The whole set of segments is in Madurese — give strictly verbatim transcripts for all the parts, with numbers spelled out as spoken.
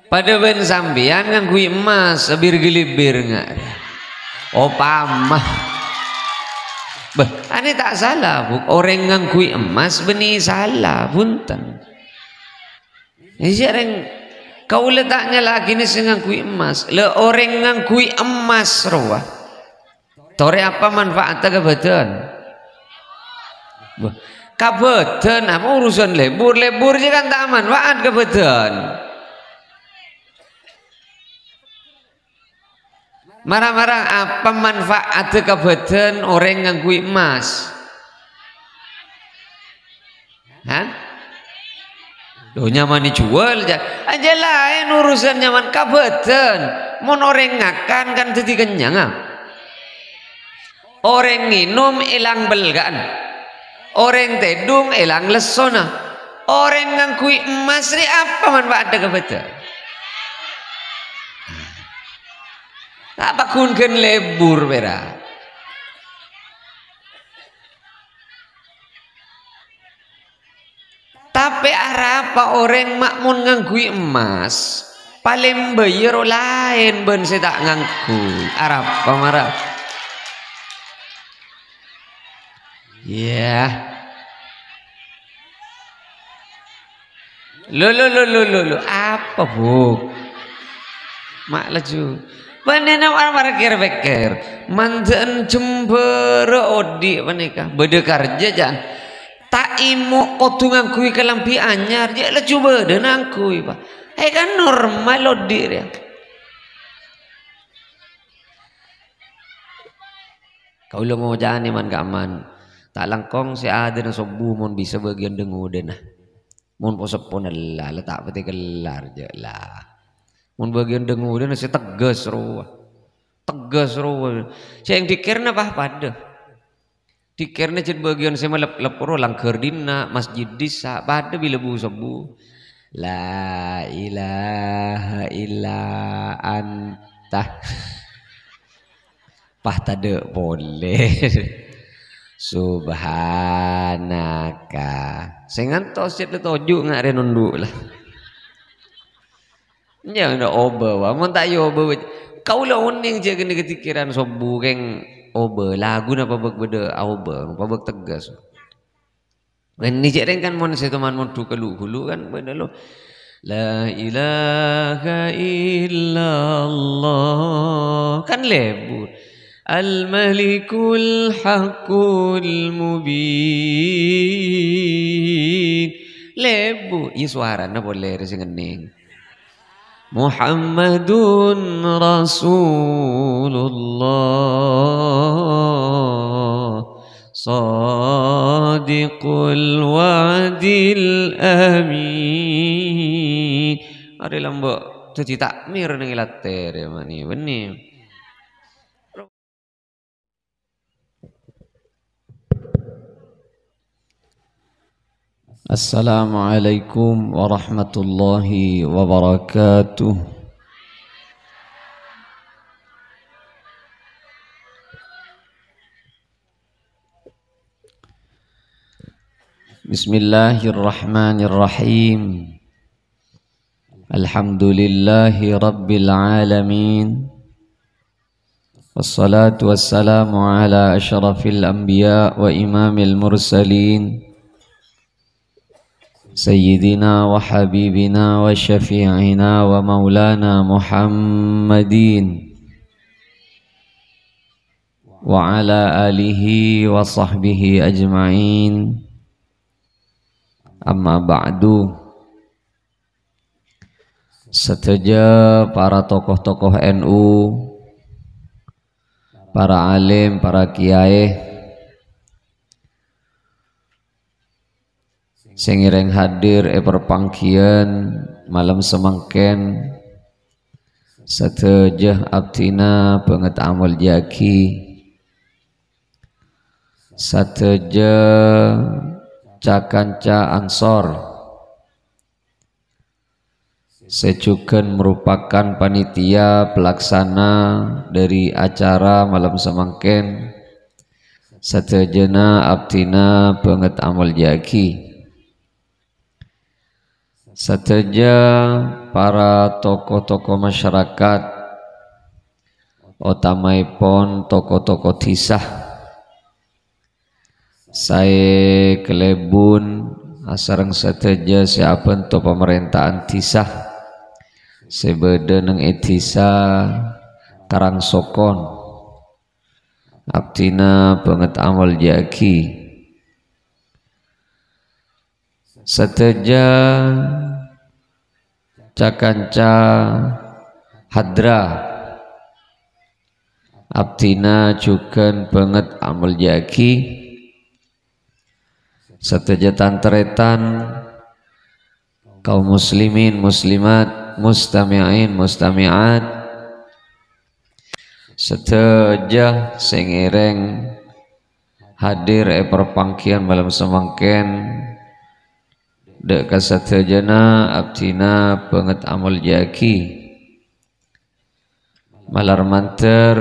Padâ bân sampèyan ngangghuy emmas, sabir-ghâlibir nga'. Opama. Bâh, anè ta' sala, Bu. Orèng ngangghuy emmas bânnè sala, bhunten. Iyâ, rèng, kaulâ ta' nyala'aghina sè ngangghuy emmas. La, orèng ngangghuy emmas rowa. Torè apa manfaatta ka bhâdhân? Wah, ka bhâdhân apa urusan lebur? Lebur jâ kan ta' manfaat ka bhâdhân. Mara-mara apa manfaatta ka bhâdhân orèng ngangghuy emmas? Hah? Lho, nyaman èjhuwâl, jâ-, jâ laèn urusan nyaman ka bhâdhân. Mon orèng ngakan kan dhâddhi kennyang, ah. Orèng ngènom èlang pelga'an. Orèng tèdung èlang lessona. Orèng ngangghuy emmas rè apa manfaatta ka bhâdhân? Ta' paggun ghân lebur pèra'. Tapè arapa orèng ma' mon ngangghuy emmas, palèng bâjâr laèn bân sè ta' ngangghuy? Arapa mara? Yâ. Lho, lho, lho, lho, lho, lho, apa, Bu? Ma' laju. Panèka mara-mara kèr-pèkkèr. Mandhâ'ân jembhârâ odi' panèka. Bâdâ karjâ, jân. Ta' èmo' kodhu ngangghuy kalambhi anyar, jâ' laju bâdâ ngangghuy, Pa'. Eh, kan normal odi' rèya. Kaulâ ngocanè man-ka'man. Ta' langkong sè adâna sobbhu mon bisa bâgiyân dhâng-odhânna. Mon po-seppona la, la ta' patè kellar, jâ' la. Mon bâgiyân dhâng-odhânna sè tegas rowa. Tegas rowa. Sè èdhikkèrra pa-, padâ. Dhikkèrra jhât bâgiyân sè malep-lep rowa, langghâr dinna', masjid dissa', padâ bilâ bu-sobbhu. La ilaha illa anta. Pas tadâ' polè. Subhanaka. Sè ngantos cè' la toju' nga' rè nondhu' la. Nya, na obâ, wa. Mon ta' èobâ, wa. Kaulâ onèng jâ' ghânèka dhikkèran sobbhu kèng obâ. Laguna pabâk bâdâ aobâ, pabâk tegas. Ghânèka jâ' rèng kan mon sè toman mondhu kalu-ghulu kan bâdâ lo. La ilaha illallah. Kan lebur. Al-Malikul Haqqul Mubin. Lebur. Iyâ, sowarana polè rè sè ngennèng. Muhammadun Rasulullah, shadiqul wa'dil amin. Arè lambâ' dhâddhi takmir neng è latèrè, mani bânnè. Assalamualaikum warahmatullahi wabarakatuh. Bismillahirrahmanirrahim. Alhamdulillahi rabbil alamin. Wassalatu wassalamu ala asyrafil anbiya wa imamil mursalin, sayyidina wa habibina wa syafi'ina wa maulana Muhammadin, wa ala alihi wa sahbihi ajma'in. Amma ba'du. Sadhâjâ para tokoh-tokoh N U, para alim, para kiyaè sè ngèrèng hadir è parpangghiyân malem samangkèn, sadhâjâ abdhina bângèt amoljâ'aghi. Sadhâjâ ca-kanca Ansor sè jhughân merupakan panitia pelaksana dari acara malem samangkèn, sadhâjâna abdhina bângèt amoljâ'aghi. Sadhâjâ para tokoh-tokoh masyarakat, otamaèpon tokoh-tokoh dhisa, saè kalèbun asareng sadhâjâ sè abhânto pamarènta'an dhisa sè bâdâ neng è Dhisa Karangsokon. Abdhina bângèt amoljâ'aghi sadhâjâ ca-kanca hadra. Abdhina jhughân bângèt amoljâ'aghi sadhâjâ tan-tarètan, kaum muslimin, muslimat, mustami'in, mustami'at, sadhâjâ sè ngèrèng hadir è parpangghiyân malem samangkèn. Dâ' ka sadhâjâna abdhina bângèt amoljâ'aghi. Malar mandhâr,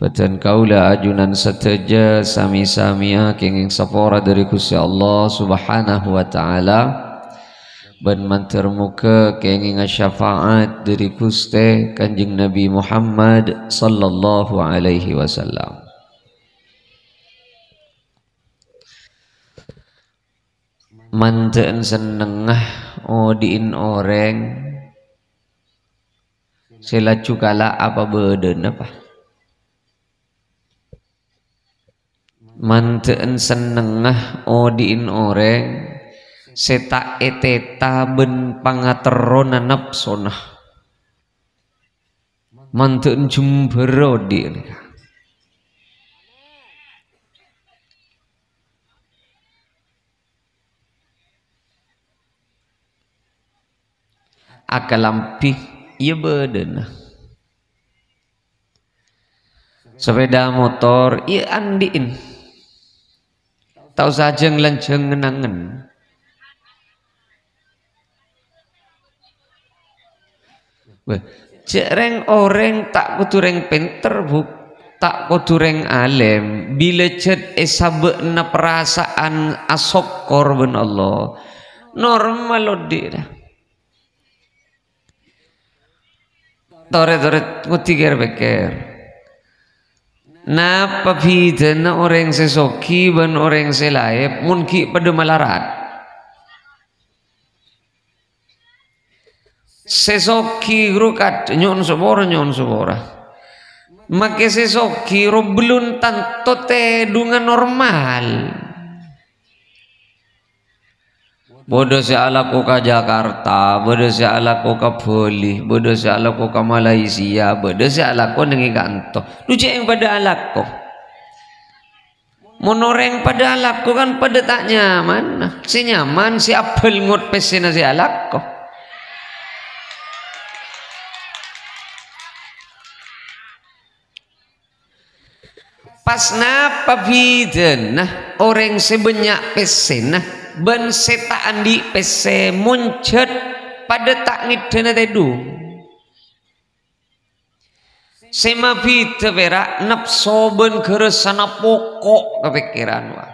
bhâdhân kaulâ ajunan sadhâjâ sami-samiya kèngèng sapora dhâri Ghustè Allah Subhanahu wa Ta'ala, bân mandhâr moghâ kèngènga syafaat dhâri Ghustè Kanjeng Nabi Muhammad sallallahu alaihi wasallam. Mandhâ'ân sennengnga odi'in orèng sè laju kala' apa bâdâna, pa? Mandhâ'ân sennengnga odi'in orèng sè ta' ètèta bân pangaterrona napsona. Mandhâ'ân jembhârâ odi' nèka. Akalambhi, iyâ bâdâna. Sepeda motor, iyâ andi'in. Ta' osa jâng-lanjhâng ngen-angen. Wah, jhâ' rèng-orèng ta' kodhu rèng pènter, Bu. Ta' kodhu rèng alèm. Bilâ jhât èsabâ'na parasa'an asokkor bân Allah, normal odi' ra. Torè-torè ngodhi kèr-pèkkèr. Napa bhidhâna orèng sè soghi bân orèng sè laèp mon ghi' padâ malarat? Sè soghi ghâru kad-, nyo'on sapora, nyo'on sapora. Makè sè soghi ro bellun tanto tèdungan normal. Bâdâ sè alako ka Jakarta, bâdâ sè alako ka Bali, bâdâ sè alako ka Malaysia, bâdâ sè alako neng è kanto. Dhu jhâ' padâ alako. Mon orèng padâ alako kan padâ ta' nyaman. Sè nyaman sè abhâlngot pèssèna sè alako. Pas napa bhidhâna orèng sè bânnya' pèssèna bân sè ta' andi' pèssè? Mon jhât padâ ta' ngèddhâna tèdung. Sè mabhidhâ pèra' napso bân ghârâsana poko' ka pèkkèran, wa.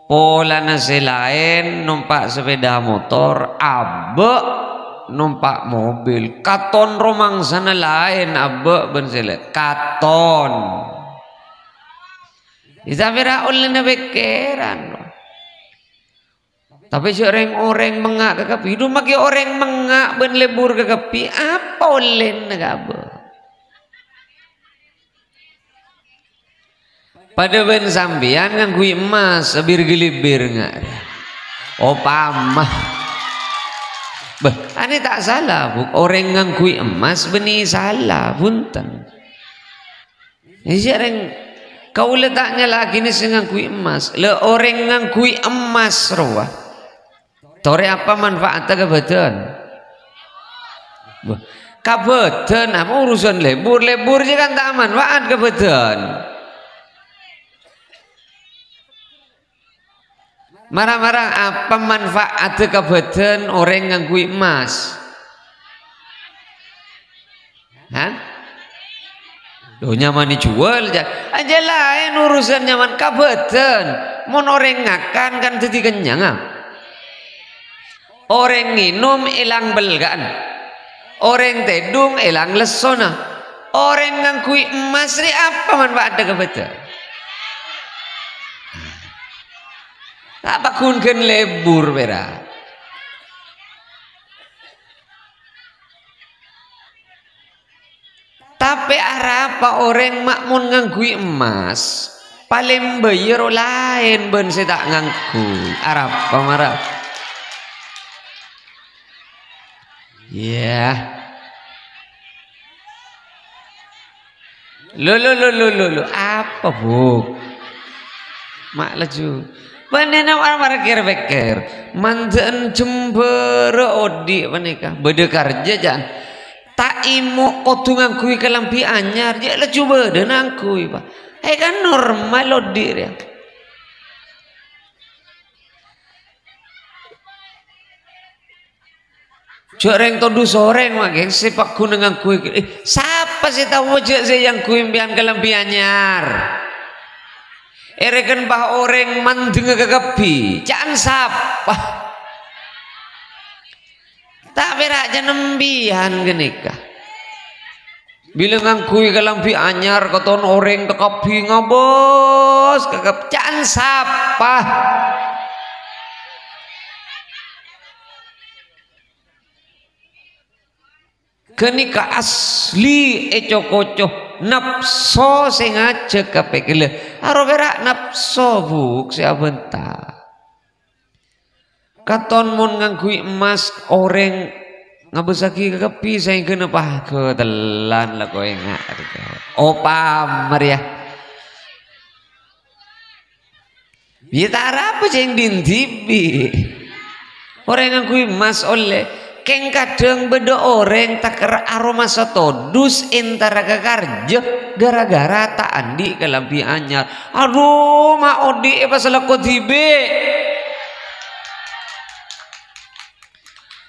Polana sè laèn nompa' sepeda motor, abâ' nompa' mobil. Katon ro mangsana laèn abâ' bân sè laèn. Katon. Tapè ra ollèna pèkkèran. Tapè jhâ' rèng-orèng mengnga' kakabbhi. Dhu makè orèng mengnga' bân lebur kakabbhi, apa ollèna ka abâ'? Padâ bân sampèyan ngangghuy emmas, abir-galibbir nga'. Opama. Bâh, anè ta' sala, Bu. Orèng ngangghuy emmas bânnè sala, bhunten. Iyâ, rèng, kaulâ ta' nyala'aghina sè ngangghuy emmas. Lha, orèng ngangghuy emmas rowa. Torè apa manfaatta ka bâdân? Wah, ka bâdân apa urusan lebur? Lebur jâ kan ta' manfaat ka bâdân. Mara-mara apa manfaatta ka bâdân orèng ngangghuy emmas? Hah? Lho, nyaman èjhuwâl, jâ-, ajâ laèn urusan nyaman ka bâdân. Mon orèng ngakan kan dhâddhi kennyang, ah. Orèng ngènom èlang bellâ'ân. Orèng tèdung èlang lessona. Orèng ngangghuy emmas rè apa manfaatta ka bâdân? Ta' paggun ghân lebur pèra'. Tapè arapa orèng ma' mon ngangghuy emmas, palèng bâjâr laèn bân sè ta' ngangghuy? Arapa mara? Yâ. Lho, lho, lho, lho, lho, lho. Apa, Bu? Ma' laju. Panèka mara kèr-pèkkèr. Mandhâ'ân jembhârâ odi' panèka. Bâdâ karjâ, jhân. Ta' èmo' kodhu ngangghuy kalambhi anyar, jhâ' laju bâdâ ngangghuy, Pa'. Eh, kan normal odi' rèya. Jhâ' rèng todus orèng, ma' ghi, sè pagghun ngangghuy. Eh, sapa sè tao jhâ' sè èangghuy sampèyan kalambhi anyar? Èrèken, Pa', orèng mandhângâ kakabbhi. Ca'na sapa? Ta' pèra' ca'na sampèyan ghânèka. Bilâ ngangghuy kalambhi anyar, katon orèng kakabbhi ngabâs, kakab-, ca'na sapa? Ghânèka asli èco-koco napso sè ngajhâk ka pèkkèr. Aro pèra' napso, Bu', sè abhânta. Katon mon ngangghuy emmas orèng ngabâssaghi kakabbhi saèngghâna paghâtellan la koè nga'. Opama rèya. Yâ ta' arapa cèng din dhibi'. Orèng ngangghuy emmas ollè. Kèng kadhâng bâdâ orèng taker aromasa todus entara ka karjâ gara-gara ta' andi' kalambhi anyar. Adhu, ma' odi'è pas lako dhibi'.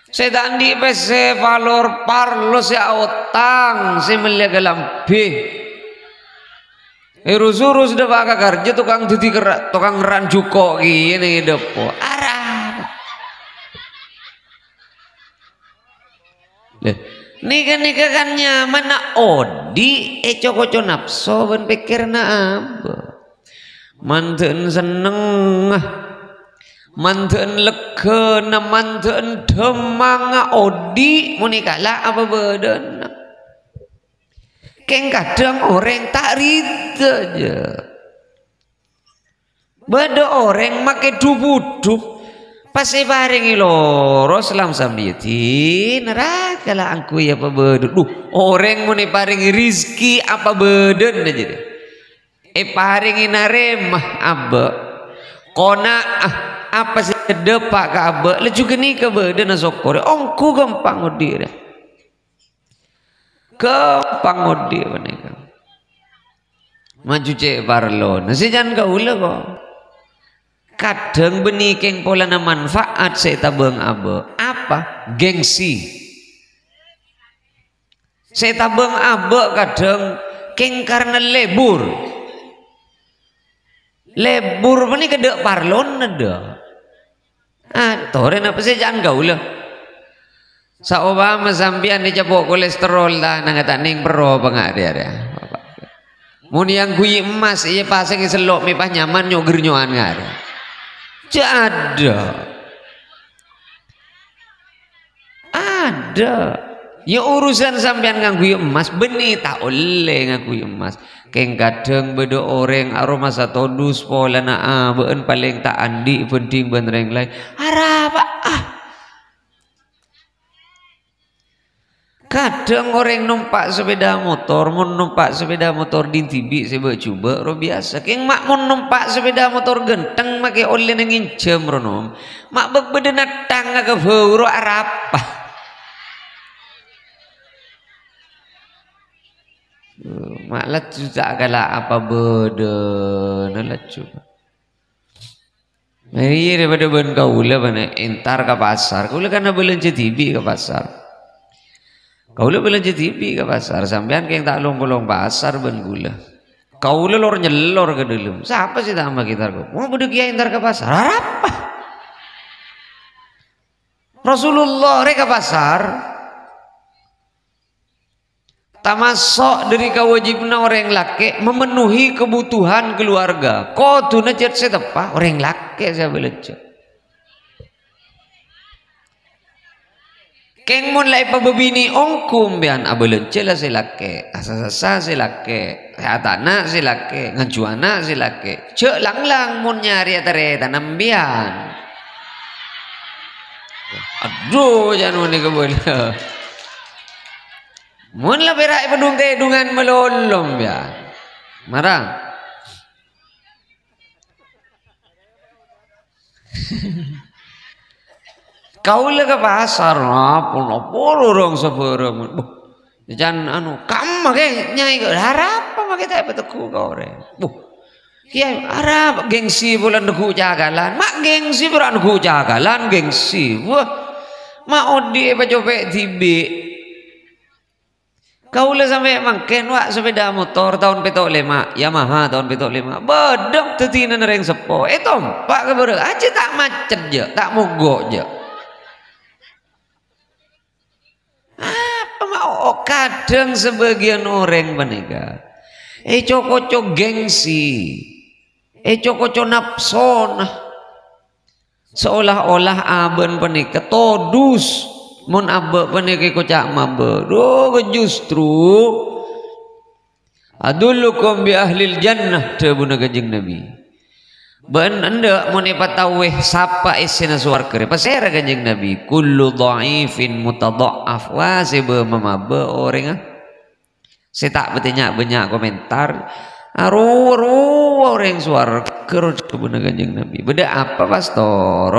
Sè ta' andi' pèssè palor parlo sè aotang sè mellèya kalambhi. Èrus-èrus dâpa' ka karjâ tokang dhâddhi kerra-, tokang ranjuko' kèya neng è dâpo'. Arapa? Lè, nèka-nèka kan nyamanna odi' èco-koco napso bân pèkkèranna abâ'. Mandhâ'ân sennengnga, mandhâ'ân leggâna, mandhâ'ân dhâmmangnga odi' monèka la apa bâdâna. Kèng kadhâng orèng ta' rida, jâ. Bâdâ orèng makè dhu-budhu, pas èparèngè loros lam-sambi, yâ, di naraka la angghuy apa bâdâ. Dhu, orèng mon èparèngè rizki apa bâdâna, jâ. Èparèngè narèma abâ', qanaah, apa sè dâpa' ka abâ', laju ghânèka bâdâna sokkorè, ongghu ghâmpang odi' rèya. Ghâmpang odi' panèka. Maju cè' parlona. Sè can kaulâ, ko'. Kadhâng bânnè kèng polana manfaat sè ètabâng abâ'. Apa? Gengsi. Sè ètabâng abâ' kadhâng kèng karna lebur. Lebur panèka dâ' parlona, dâ'. Ah, torè napa sè can kaulâ? Saopama sampèyan ècapo' kolesterol, ta' nanga ta' nèng perro apa nga' rèya, rèya? Mon èangghuy emmas, iyâ pasèngè sello' mè' pas nyaman nyo'-gernyo'an nga' rèya. Jâ' adâ'. Adâ'. Yâ, urusan sampèyan ngangghuy emmas, bânnè ta' ollè ngangghuy emmas. Kèng kadhâng bâdâ orèng aromasa todus polana abâ'na palèng ta' andi' bhânding bân rèng laèn. Arapa? Ah. Kadhâng orèng nompa' sepèda motor, mon nompa' sepèda motor din dhibi' sè bâ'-jhubâ' ro biyasa. Kèng ma' mon nompa' sepèda motor ghântheng makè ollèna ngènjhâm ro nom. Ma' bâk bâdâ natthanga ka bhâuru arapa? Ma' laju ta' kala apa bâdâna laju. Nah, iyâ, daripada bân kaulâ bân entar ka pasar. Kaulâ kan abâlânjhâ dhibi' ka pasar. Kaulâ abâlânjhâ dhibi' ka pasar. Sampèyan kèng ta' long-polong pasar bân kaulâ. Kaulâ lor-nyellor ka dâlem. Sapa sè ta' makè entar ka? Wong bâdâ kèya entar ka pasar. Arapa? Rasulullah rè ka pasar, tamaso' dhâri kawâjibhânna orèng lakè' memenuhi kebutuhan keluarga. Kodhuna cè' sè teppa' orèng lakè' sè abâlânjhâ. Kèng mon la èpabâbinè' ongghu sampèyan, abâlânjhâ la sè lakè', asassa sè lakè', atana' sè lakè', nganjhuwâna sè lakè'. Jhâ' lang-lang mon nyarè tarètanna sampèyan. Adhu, jhân mon nèka bâlâ. Mon la pèra' èpadhung-tèdhungan malolo sampèyan. Mara. Kaulâ ka pasar, napa, napa lorong sabârâng. Buh, can anu, kamma, Kè, Nyai, arapa makè ta' èpategghu ka orèng? Buh, Kèyaè, arapa gengsi polana neggu' cakalan? Ma' gengsi pora neggu' cakalan, gengsi. Wah, ma' odi' èpacopè' dhibi'. Kaulâ sampè' mangkèn, wa', sepèda motor taon pèto' lèma', Yamaha taon pèto' lèma'. Bâdâ dhâddhina rèng seppo, ètompa' ka bârâ', ajjhâ ta' macet jhâ', ta' mogok jhâ'. Apa ma', o-, kadhâng sabâgiyân orèng panèka èco-koco gengsi, èco-koco napsona. Seolah-olah abâ' panèka todus, mon abâ' panèka èkoca' mabâ. Dhu, justru, "Adullukum bi ahlil jannah," dhâbuna Kanjeng Nabi. "Bâ'na endâ' mon èpataowè sapa essèna sowarga rè?" Pasèra Kanjeng Nabi? "Kullu dha'ifin mutadha'af." Wah, sè bâ-mamabâ orèngnga. Sè ta' patè nya'-bânnya' komentar. Arowa-rowa orèng sowarga, ro dhâbuna Kanjeng Nabi. Bâdâ apa, Pastor?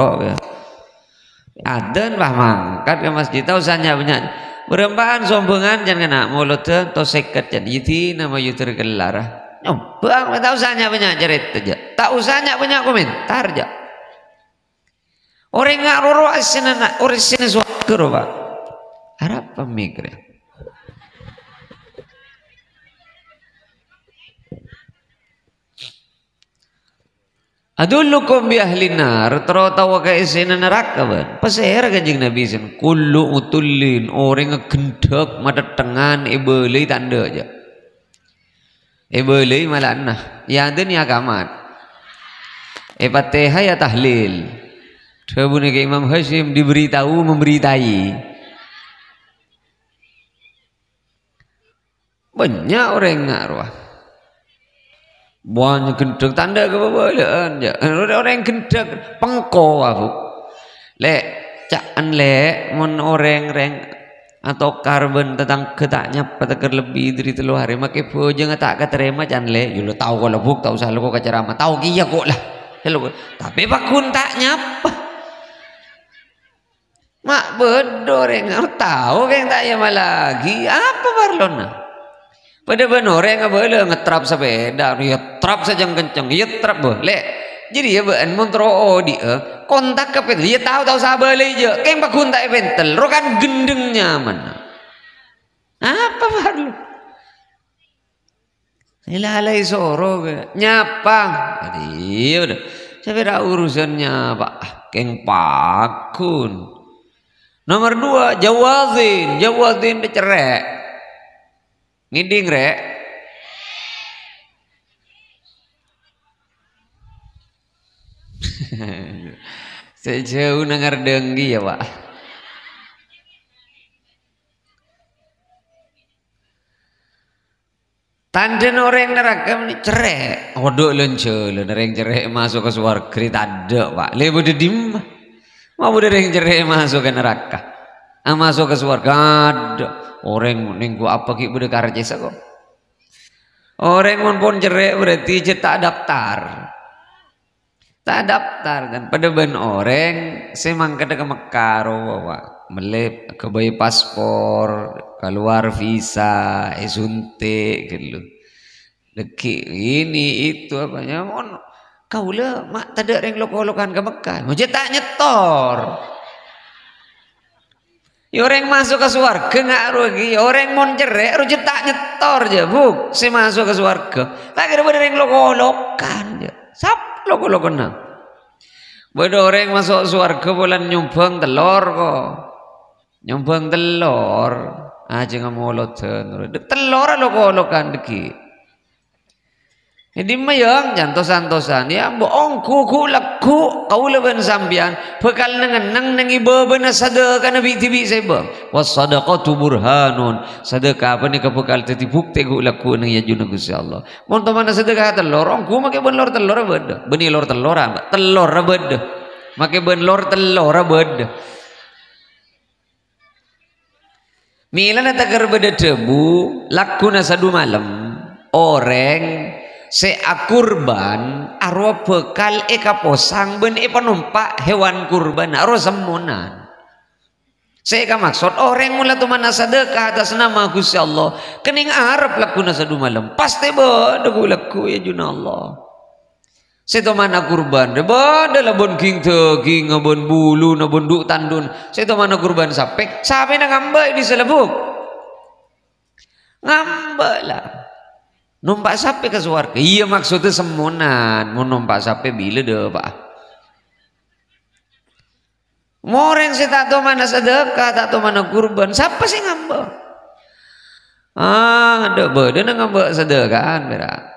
Adân, wah, mangkat ka masjid. Ta' osa nya'-bânnya'. Bârâmpa'an sombhângan, can ngèna', molodhâ, to sèket, can. Iyâ, dina mayu ter kellar, ah. Nyombhâng, ta' osa nya'-bânnya' carèta, jhâ'. Ta' osa nya'-bânnya' komentar, jhâ'. Orèng nga' roro essèna, orèng essèna sowarga, ro, Pa'. Arapa mèkkèrè? "Adullukum bi ahlin nar," terro tao ka essèna naraka, bân. Pasèra Kanjeng Nabi sèn, "Kullu utullin," orèngnga ghendhek, matettengngan, èbâlâi ta' endâ', jhâ'. Èbâlâi mala'ana. Yâ adân yâ kamat. Èpatèha yâ tahlil. Dhâbuna Kè Imam Hasyim, "Diberitahu memberitai." Bânnya' orèng nga' rowa. Bânnya' ghendhek, ta' endâ' kabâbâlâ'ân, jhâ'. Orèng ghendhek, pengko, abu. Lè', ca'na, Lè', mon orèng rèng atokar bân tatangghâ ta' nyapa tèkèr lebbi dhâri tello arè, makè bhâjângnga ta' katarèma, ca'na, Lè'. Yâ, lo tao kala, Bu', ta' osa loko ka ceramah. Tao kèya, ko', la. Yâ, lo, tapè pagghun ta' nyapa. Ma' bâdâ orèng, tao kèng ta' èyamallaghi, apa parlona? Padâ bân orèng abâlâ ngetrap sapèda, ètrap sajâng kenceng, ètrap, bâh, Lè'. Jârèya bâ'na mon terro odi'â, kontak ka pèn, iyâ tao, tao sabâlâi jâ', kèng pagghun ta' èpèntel, rokan ghendheng nyamanna. Apa parlo? Èlalai soro, nyapa. Iyâ, bâdâ. Sapèra urusan nyapa? Kèng pagghun. Nomor dua, jawazin. Jawazin dâ' cerrè'. Ngèdhing, Rè'? Sè jhâu nangardhânggi, yâ, Pa'. Tandhâna orèng naraka mènè cerrè'. Odhu' lan-jhâlân orèng cerrè' maso' ka sowarga rè' tadâ', Pa'. Lè bâdâ dimma? Ma' bâdâ orèng cerrè' maso' ka naraka. Ah, maso' ka sowarga, adâ'. Orèng nèngghu apa ghi' bâdâ karcèssa, ko'. Orèng mon pon cerrè' berarti jhâ' ta' daftar. Ta' daftar, kan? Padâ bân orèng sè mangkadhâ ka Mekkah rowa, mellè ghâbây paspor, kalowar visa, èsuntik, ghâllu. Dâgghi' ini, itu, apa, ya, mon kaulâ ma' tadâ' rèng lok-olokan ka Mekkah, mon jhâ' ta' nyètor. Ya, orèng maso' ka sowarga nga' rowa ghi', ya, orèng mon cerrè' rowa jhâ' ta' nyètor, jhâ', Bu', sè maso' ka sowarga. Ta' kèra bâdâ rèng lok-olokan, jhâ'. Sapa lok-olokanna? Bâdâ orèng maso' sowarghâ polana nyombhâng tellor, ko'. Nyombhâng tellor, ajâ ngamolodhân. Tellorra lo-kolokan dhâggi'. È dimma, yâ, can tos-antosan. Yâ, mbok ongghu ghu' lagghu', kaulâ bân sampèyan bhâkal neng-enneng neng è bâbâna sadâkana bi'-dhibi' sè bâng. "Was-sadaqatu burhanun." Sadâka panèka bhâkal dhâddhi buktè ghu' lagghu' neng è ajunanna Ghustè Allah. Mon tomana sadâka tellor, ongghu makè bân lor tellorra bâdâ. Bânnè lor tellorra, tellorra bâdâ. Makè bân lor tellorra bâdâ. Mèlana takèr bâdâ dhâbu, lagghuna sadu malem, orèng sè akurban arowa bhâkal èkaposang bân èpanompa' hewan kurbanna, arowa semmonan. Sè èkamaksod, orèng mon la tomana sadâka atas nama Ghustè Allah, kennèng arep lagghuna sadu malem, pastè bâdâ ghu'-lagghu' è ajunanna Allah. Sè tomana kurban, rè bâdâ la bân ging-dhâgingnga, bân buluna, bân dhu'-tandhu'na. Sè tomana kurban sapè, sapèna ngambâ' è dissa' labbhu'. Ngambâ' la. Nompa' sapè ka sowarghâ. Iyâ, maksoddhâ semmonan. Mon nompa' sapè bilâ dâpa'a? Orèng sè ta' tomana sadâka, ta' tomana kurban, sapa sè ngambâ'? Ah, adâ' bâdâna ngambâ' sadâkaan, pèra'.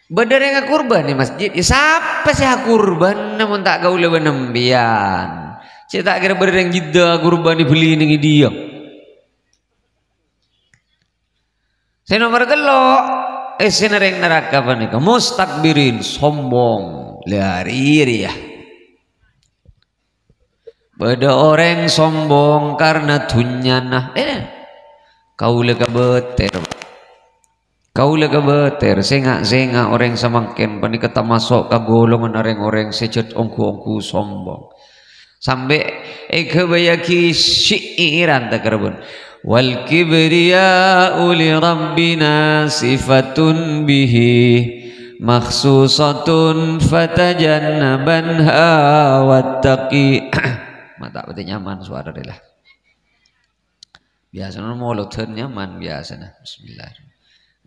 Bâdâ rèng akurban è masjid, yâ sapa sè akurban, mon ta' kaulâ bân sampèyan? Sè ta' kèra bâdâ rèng Jeddah akurban èbelli neng è diyâ? Sè nomer tello', essèna rèng naraka panèka mustakbirin, sombong. Lha, rèya, rèya. Bâdâ orèng sombong karna dhunnyana. Eh, kaulâ kabâtèr. Kaulâ kabâtèr, sènga'-sènga' orèng samangkèn panèka tamaso' ka golonganna rèng-orèng sè jhât ongghu-ongghu sombong. Sampè' èghâbâyyaghi syi'iran takèr bân. "Wal kibriya'u li rabbina sifatun bihi makhsusatun fatajannabanha wattaqi." Ma' ta' patè nyaman sowarana la. Biyasana molodhân nyaman biyasana. Bismillah.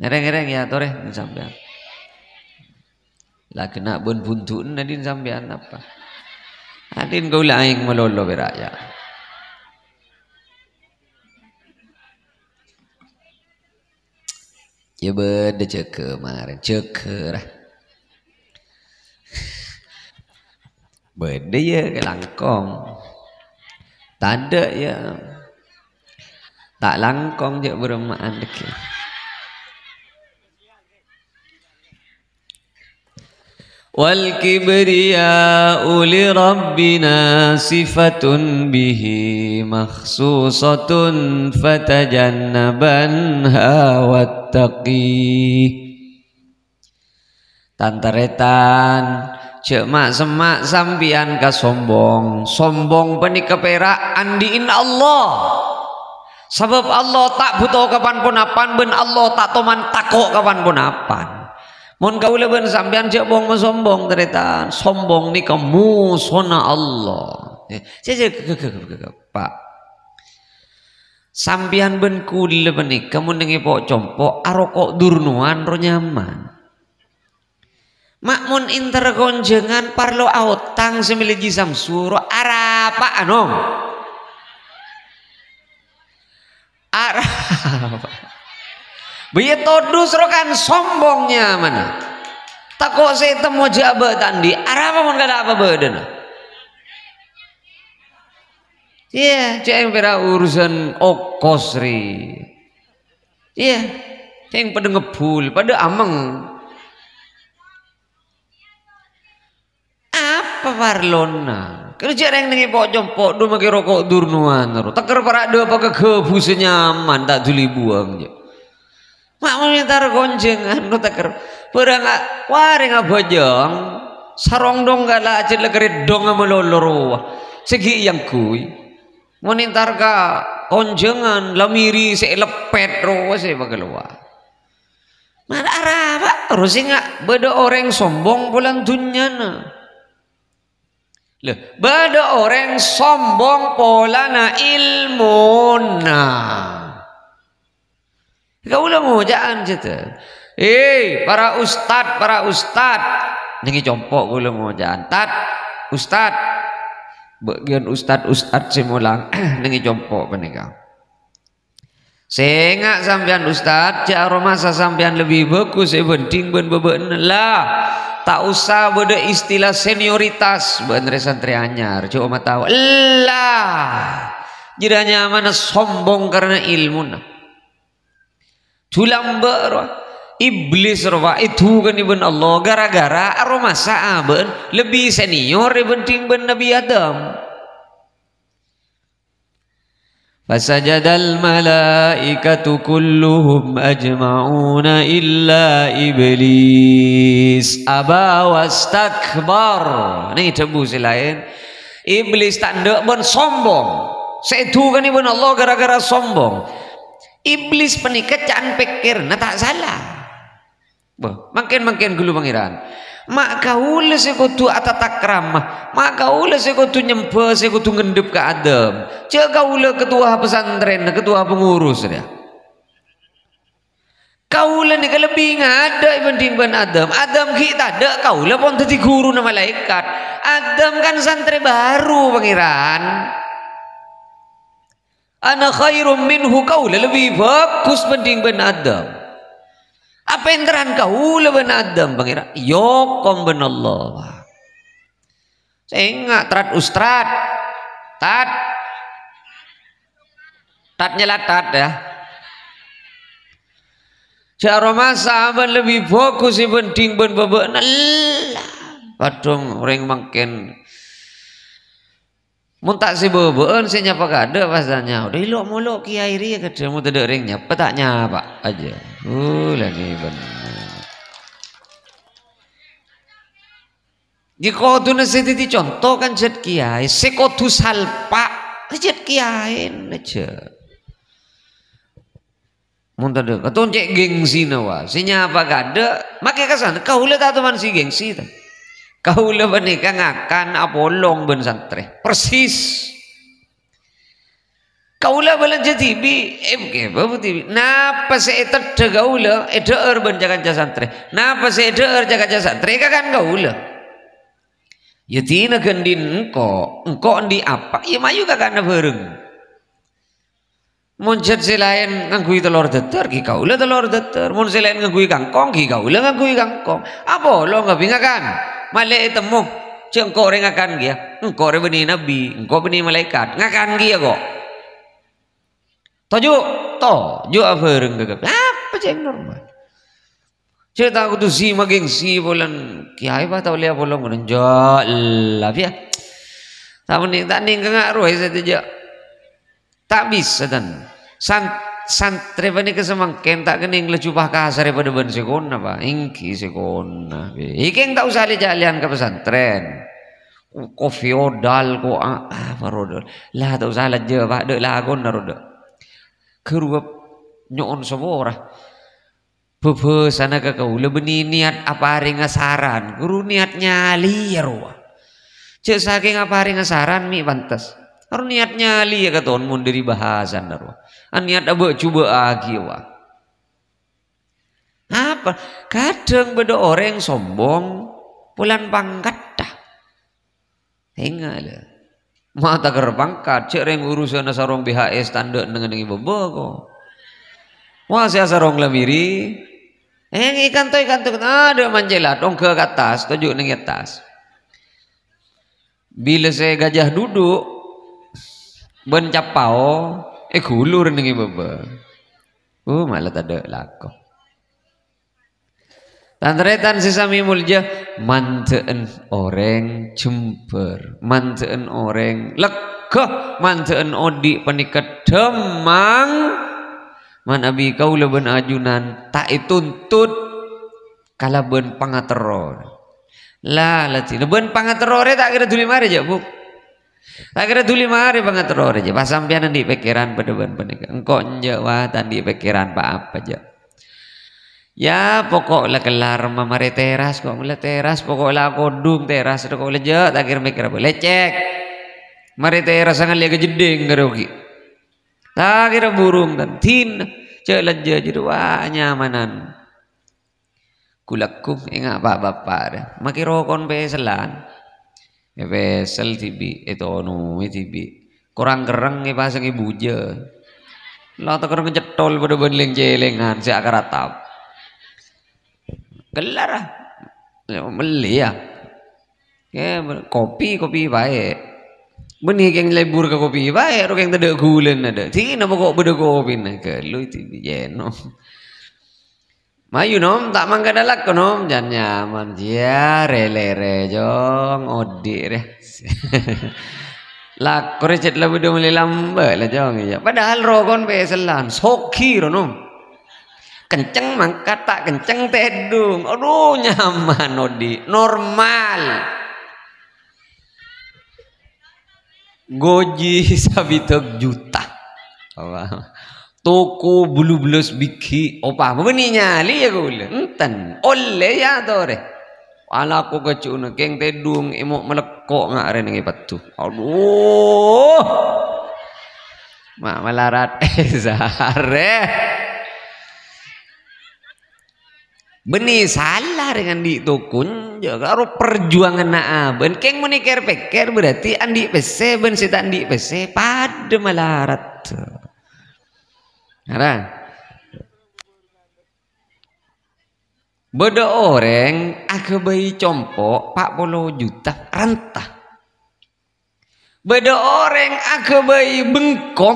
Ngèrèng-ngèrèng yâ, torè sampèyan. La ghenna' bân bhundu'en adin sampèyan apa? Adin kaulâ aèng malolo pèra' yâ. Yâ bâdâ jâgâ marèn, jâgâ ra. Bâdâ yâ langkong. Tadâ' yâ. Ta' langkong jâ' bârâmma'an dhâggi'. "Wal kibriya'u li rabbina sifatun bihi makhsusatun fatajannabanha wattaqi." Tan-tarètan, jâ' ma'-semma' sampèyan ka sombong. Sombong panèka pèra' andi'in Allah. Sabâb Allah ta' bhuto ka pan-ponapan bân Allah ta' toman tako' ka pan-ponapan. Mon kaulâ bân sampèyan jâ' bhung-masombong, tarètan. Sombong nèka mosona Allah. Eh, sè, sè, ghe-, ghe-, ghe-, ghe-, ghe-, Pak. Sampèyan bân kaulâ panèka mon neng è po'-compo' aroko' durnowan ro nyaman. Ma' mon entar konjhângan parlo aotang sè mèlè Ji Samsu ro arapa'a, nom? Arapa? Bâyâ todus ro kan sombong nyamana. Tako' sè ètemmo jâ' abâ' ta' andi'. Arapa mon kala' apa bâdâna? Iyâ, cè' pèra' urusan okos rè. Iyâ, cè' padâ ngebbhul, padâ ameng. Apa parlona? Kèra jâ' rèng neng è po'-compo' dhu makè roko' durnowan ro. Tèkèr para' dâpa' ka ghâbhusa nyaman, ta' dhuli buwâng, jâ'. Ma' mon entar konjhângan, no, tèkèr. Bârâng a-, warèng abhâjâng, sarong dong kala ajât la karèddhong malolo rowa. Sè ghi' èyangghuy. Mon entar ka konjhângan, la mèrè sè èleppet rowa sè makalowar. Ma' arapa, ro sènga' bâdâ orèng sombong polana dhunnyana. Lho, bâdâ orèng sombong polana èlmona. Kaulâ ngoca'an, jâ'. Hei, para ustad, para ustad. Nèng è compo' kaulâ ngoca'an, "Tad, Ustad." Bâgiân ustad-ustad sè molang nèng è compo' panèka. "Sènga' sampèyan, Ustad, jhâ' aromasa sampèyan lebbi bhâghus èbhândhing bân bâbâ'na." "Lah, ta' osa bâdâ istilah senioritas, bâ'na rè santrè anyar, jhâ' omatawa." "Ella, jârèya nyamana sombong karana èlmona." Jhulâ bâ' rowa. Iblis rowa èdhughâni bân Allah gara-gara aromasa abâ'na lebbi senior èbhândhing bân Nabbhi Adam. "Fasajadal malaikatu kulluhum ajma'una illa Iblis aba wastakbar." Nèng dhâbu sè laèn. Iblis ta' endâ' bân sombong. Sè èdhughâni bân Allah gara-gara sombong. Iblis panèka ca'na pèkkèranna ta' sala. Bâh, mangkèn-mangkèn ghâllu Pangèran. Ma' kaulâ sè kodhu atatakrama, ma' kaulâ sè kodhu nyembhâ, sè kodhu ngendhep ka Adam. Jhâ' kaulâ ketua pesantren, ketua pengurus, rèya. Kaulâ nèka lebbi ngadâ' èbhândhing bân Adam. Adam ghi' tadâ', kaulâ pon dhâddhi ghuruna malaèkat. Adam kan santrè bhâru, Pangèran. "Ana khairum minhu," kaulâ lebbi bhâghus bhândhing bân Adam. Apa ènteran kaulâ bân Adam, Pangèran? Èokom bân Allah. Sènga', Trat, Ustad. Tad. Tad nyela Tad, ya. Jhâ' aromasa abâ'na lebbi bhâghus èbhândhing bân bâbâ'na. Ella. Padhung orèng mangkèn. Mon ta' sè bâbâ'ân sè nyapa kaadâ' pas ta' nyapa. Ilo' molo' kèyaè rèya kaadâ' mon tadâ' rèng nyapa ta' nyapa ajâ. Uh, la nè bhender. Ghi' kodhuna sè dhâddhi conto kan jhât kèyaè, sè kodhu salpa' jhât kèyaèna jhâ'. Mon tadâ', katon cè' gengsina, wa. Sè nyapa kaadâ', makè kasan, kaulâ ta' toman sè gengsi, ta? Kaulâ panèka ngakan apolong bân santrè. Persis. Kaulâ bâlânjhâ dhibi', eh, kèbâ dhibi'. Napa sè èteddhâ kaulâ, èdhâ'âr bân ca-kanca santrè. Napa sè èdhâ'âr ca-kanca santrè, èkakan kaulâ. Yâ, dina ghândhin engko', engko' andi' apa, yâ mayu kakana bhâreng. Mon jhât sè laèn ngangghuy tello dhâddhâr, ghi' kaulâ tello dhâddhâr. Mon sè laèn ngangghuy kangkong, ghi' kaulâ ngangghuy kangkong. Apolong kabbhi ngakan. Malè ètemmo, jhâ' engko' rè ngakan kèya. Engko' rè bânnè nabbhi, engko' bânnè malaèkat. Ngakan kèya, ko'. Toju', toju' abhâreng ka kabbhi. Apa jhâ' normal? Jhâ' ta' kodhu sè magengsi polana kèyaè, pa, ta' ollè apolong ngono. Jhâ' la, piya. Ta' mending, ta' nèng ka nga' rowa sè jhâ'. Ta' bisa, tan. San-, santrè panèka samangkèn ta' kennèng laju pakasarè padâ bân sèkona, pa. Èngghi sèkona. Èkèng ta' osa lè-calèyan ka pesantren. Ko' feodal, ko' a-, apa rodol. La ta' osa lajjhâ, pa, dâ' lakona rodol. Ghâruwa nyo'on sapora. Bhâbhâsana ka kaulâ bânnè niyat aparèngnga saran, ghuru niyat nyalèya rowa. Jhâ' sakèng aparèngnga saran mè' pantes. Aro niyat nyalèya katon mon dhâri bhâsana rowa. Aniyat abâ'-jubâ'âghi, wa. Apa? Kadhâng bâdâ orèng sombong polana pangkatta. Enga', lè. Ma' taker pangkat, cè' rèng urusanna sarong B H S tandhâ neng-ennengngè bâbâ, ko'. Wa, sè asarong la mèrè. Èng, èkanto, èkanto, adâ' manjhâlât, ongghâ ka attas, toju' neng attas. Bilâ sè gajah duduk, bân capao, èghulur neng è bâbâ. Uh, ma' la tadâ' lako. Tan-tarètan sè samè molja, mandhâ'ân orèng jembhâr, mandhâ'ân orèng lega, mandhâ'ân odi' panèka dhâmmang, manabi kaulâ bân ajunan ta' ètuntut kalabân pangaterro. La, la, dinah bân pangaterro rè ta' kèra dhuli marè, jhâ', Bu'. Ta' kèra dhuli marè pangaterro rè, jhâ'. Pas sampèyan andi' pèkkèran padâ bân panèka. Engko' enjâ', wa, ta' andi' pèkkèran pa-apa, jhâ'. Ya, poko' la kellar ma-, marè teras, ko' la teras, poko' la kodhung teras, ko' la jhâ', ta' kèra mèkkèr apa. Lècèk. Marè teras sangalè ka jeddhing karo ghi'. Ta' kèra burung, tan. Dinah, jhâ' la jhâ' jârèya, wa, nyamanan. Ghu-lagghu enga' pa'-bapa' rè. Makè rokon pèsèllan. Èpèsèl dhibi', ètonoè dhibi'. Korang kerrèng èpasangè bujâ. La ta' kerrèng cèthol padâ bân lèng-cèlèngan sè akaratap. Kellar, ah. Ya, mellè, ya. Ya, kopi, kopi bhâi. Bânnè kèng lebur ka kopi bhâi, ro kèng tadâ' ghulâna, dâ'. Dinah pokok bâdâ kopina. Ghâllu dhibi' jhâ' nom. Mayu, nom, ta' mangkada lako, nom. Jhân nyaman. Jiyâ, rè-lèrè, Jong. Odi' rè. Lako rè cè' la bâdâ mellè lambâ' la, Jong, iyâ. Padahal rokon pèsèllan. Soghi, ro, nom. Kenceng mangkat, ta' kenceng tèdung. Adu, nyaman, odi'. Normal. Gojhi sabidhâk juta. Apa? Toko bâllu bellâs bighi', opa bânnè nyalè ya kaulâ. Enten, ollè ya torè. Alako kaju'na kèng tèdung, èmo' malekko' nga' rè neng è paddu. Aduh. Ma' malarat, eh, sarè. Bânnè sala rè andi' tokon, jhâ' karo parjuwanganna abâ'na. Kèng mon èkèr-pèkkèr, berarti andi' pèssè bân sè ta' andi' pèssè padâ malarat. Ara. Bâdâ orèng aghâbây compo' pa' polo juta ranta. Bâdâ orèng aghâbây bengko,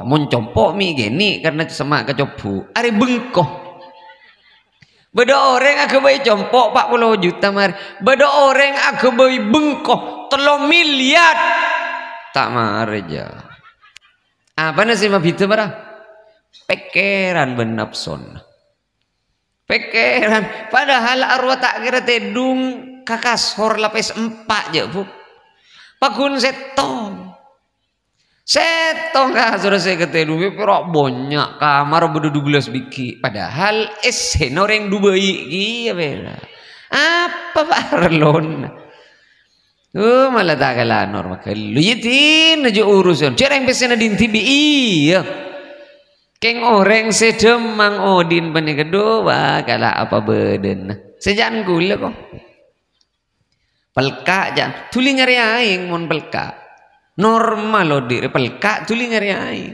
mon compo' mè' ghânèka karna sema' kacobbu', arè bengko. Bâdâ orèng aghâbây compo' pa' polo juta marè. Bâdâ orèng aghâbây bengko tello miliar. Ta' marè, jhâ'. Apana sè mabhidhâ, para? Pèkkèran bân napsona. Pèkkèran, padahal arowa ta' kèra tèdung ka kasor lapès empa', jhâ', Bu. Paghun sèttong. Sèttong kasor sè katèdung, pèra' bânnya' kamar bâdâ dubellâs bighi'. Padahal essèna orèng Dubai kèya, pèra'. Apa parlona? Oh, mala ta' kala norma ghâllu. Iyâ, dinah jhâ' urusan. Jhâ' rèng pèssèna dhin dhibi', iyâ. Kèng orèng sè dhâmmang odi'na panèka, dhu, wa, kala apa bâdâna. Sè jhân ghulâ, ko. Pelka', jhân. Dhuli nyarè aèng mon pelka'. Normal odi' rè pelka', dhuli nyarè aèng.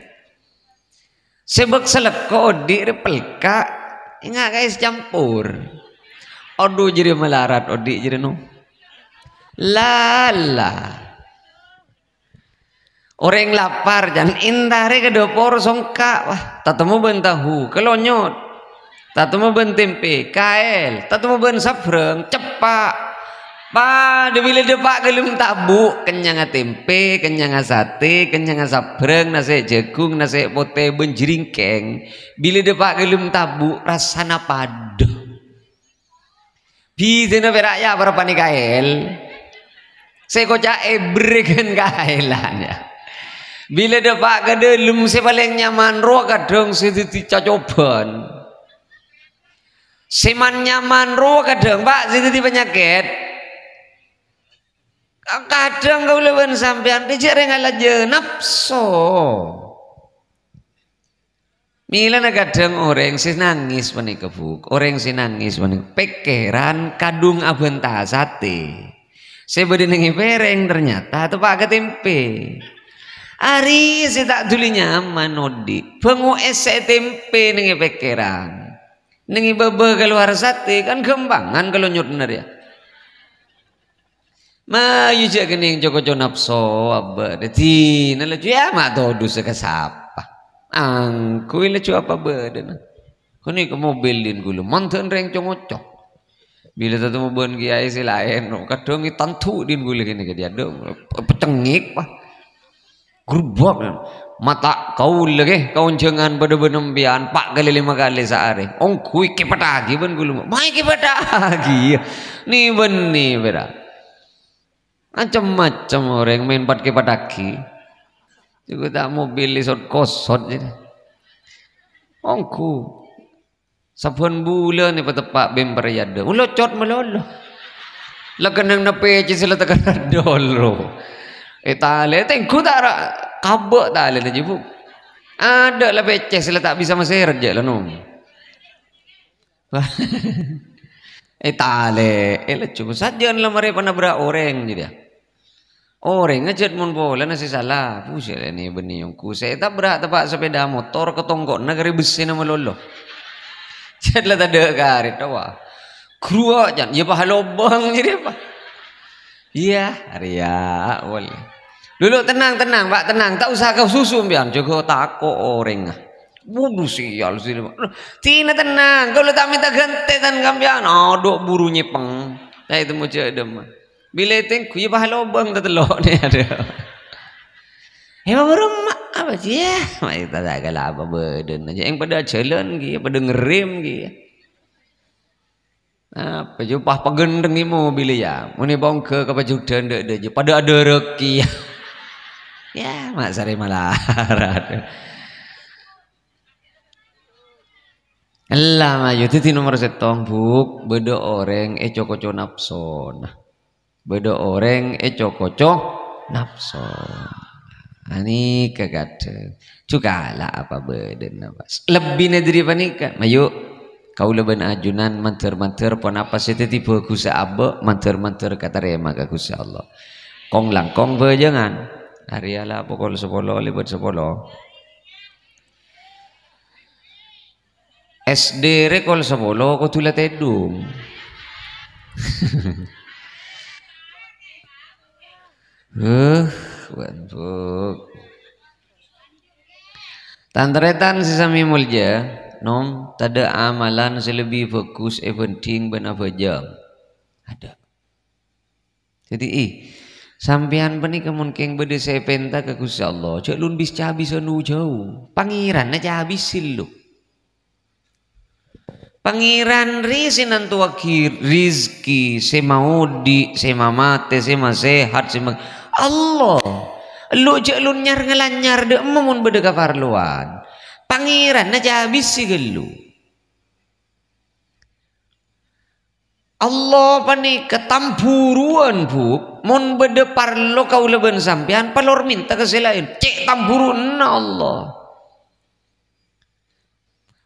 Sè bâk salekko odi' rè pelka', enga' ka es campur. Adhu, jârèya malarat odi' jârèya, no. Lala. Orèng lapar, jhân, entarè ka dâpor songka', wah, tatemmo bân tahu, kalonyot. Tatemmo bân tèmpè, kaèl, tatemmo bân sabrâng, ceppa'. Padâ bilâ dâpa' ghâlem tabu', kennyangnga tèmpè, kennyangnga satè, kennyangnga sabrâng, nasè' jhâghung, nasè' potè, bân jhârèngkèng. Bilâ dâpa' ghâlem tabu', rassana padâ. Bhidhâna pèra' ya, parappa'na kaèl. Sè koca' èberrèghân kaèlan, ya. Bilâ dâpa' ka dâlem sè palèng nyaman rowa kadhâng sè dhâddhi cacobân. Sè man-nyaman rowa kadhâng, Pak, sè dhâddhi panyakèt. Kadhâng kaulâ bân sampèyan, dhâjâ rèng alajâ napso. Mèlana kadhâng orèng sè nangès panèka, Bu. Orèng sè nangès panèka pèkkèran kadhung abânta satè. Sè bâdâ neng è pèrèng ternyata teppa' ka tèmpè. Arè sè ta' dhuli nyaman odi', bângo' èssè tèmpè neng è pèkkèran. Neng è bâbâ kalowar satè kan ghâmpangan kalonyot narèya. Mayu jhâ' kennèng co-koco napso, abâ'. Dhâddhina laju, ya, ma' todus ka sapa. Angghuy laju apa bâdâna. Ghânèka mobil dhin ghulâ, mandhâ'ân rèng co-ngoco. Bilâ tatemmo bân kiyaè sè laèn, kadhâng ètandu dhin ghulâ ghânèka, dhi-adhu, pecengngèk, wah. Grubak, mata kaulâ, ghi, kaonjhângan padâ bân empèyan, pa' kalè lèma kalè saarè. Ongghuy kèpèttaghi bân ghulâ. Mayu kèpèttaghi, ya. Nè-bânnè, pèra'. Macem-macem orèng maèn pat-kèpèttaghi. Jhughân ta' mobil è sot-kosot, jârèya. Ongghu. Sabbhân bulân èpateppa' bemper è adâ'. Molocot malolo. La kennengnga pècè sè la ta' kennengnga dolo. È talè, tèngghu ta' ra-, kabâ' talèna, jhâ', Bu. Adâ' la pècè sè la ta' bisa masèret, jhâ' la, no. Wah. Ètalè'è laju, sajân la marè panabrak orèng, jârèya. Orèng ajât mon polana sè sala, "Busè' la nè bânnè ongghu sè ètabrak teppa' sepeda motor, katongko'na karè bessèna malolo." Jât la tadâ' karè, towa. Gruwâ', can, iyâ paha lobâng, jârèya, Pa'. Iyâ, arèya, polè. Lulu, tenang, tenang, Pa', tenang. Ta' osa kasusu sampèyan, jâgâ tako' orèngnga. Waduh, sial, sial. Dina tenang, kaulâ ta' mènta ghântè tan sampèyan. Adhu, buru nyèpèng. Ta' ètemmo jâ' dâmma. Bilâ ètengghu, iyâ paha lobâng tatello' nè, adhu. È, bârâmma apa, jiyâ? Ma' èta ta' kala apa bâdâna. Jâ' èng padâ ajhâlân, ghi, padâ ngerrem, ghi. Apa jâ, pas paghândheng è mobil, iyâ. Mon è pongghâ ka pajudhân dâ'-dâ' jâ, padâ adârâghi, iyâ. Iyâ, ma' sarè malarat. Ella, mayu. Dhâddhi nomer sèttong, Bu', bâdâ orèng èco-koco napsona. Bâdâ orèng èco-koco napso. Anèka kadhâng. Jhughâlâ apa bâdâna, Mas. Lebbina dâri panèka, mayu. Kaulâ bân ajunan mandhâr-mandhâr ponapa sè dhâddhi bhâghussa abâ', mandhâr-mandhâr katarèma ka Ghustè Allah. Kong-langkong bhâjângan. Arèya la pokol sapolo lèbât sapolo. S D rè kol sapolo kodhu la tèdung. Huh, waduh. Tan-tarètan sè samè molja, nom, tadâ' amalan sè lebbi bhâghus èbhândhing bân abhâjâng. Adâ'. Dhâddhi, ih, sampèyan panèka mon kèng bâdâ sè èpènta ka Ghustè Allah, jhâ' lun bis-cabisân jhâu. Pangèranna cabis sè lo. Pangèran rè sè nantowaghi rizki, sè maodi', sè mamatè, sè masèhat, sè ma-, Allah. Lo jhâ' lun nyar-ngalanyar dâ' emma mon bâdâ kaparlowan. Pangèranna cabis sè ghâllu. Allah panèka tambhuruwân, Bu'. Mon bâdâ parlo kaulâ bân sampèyan, palor mènta ka sè laèn. Cè' tambhuruwânna Allah.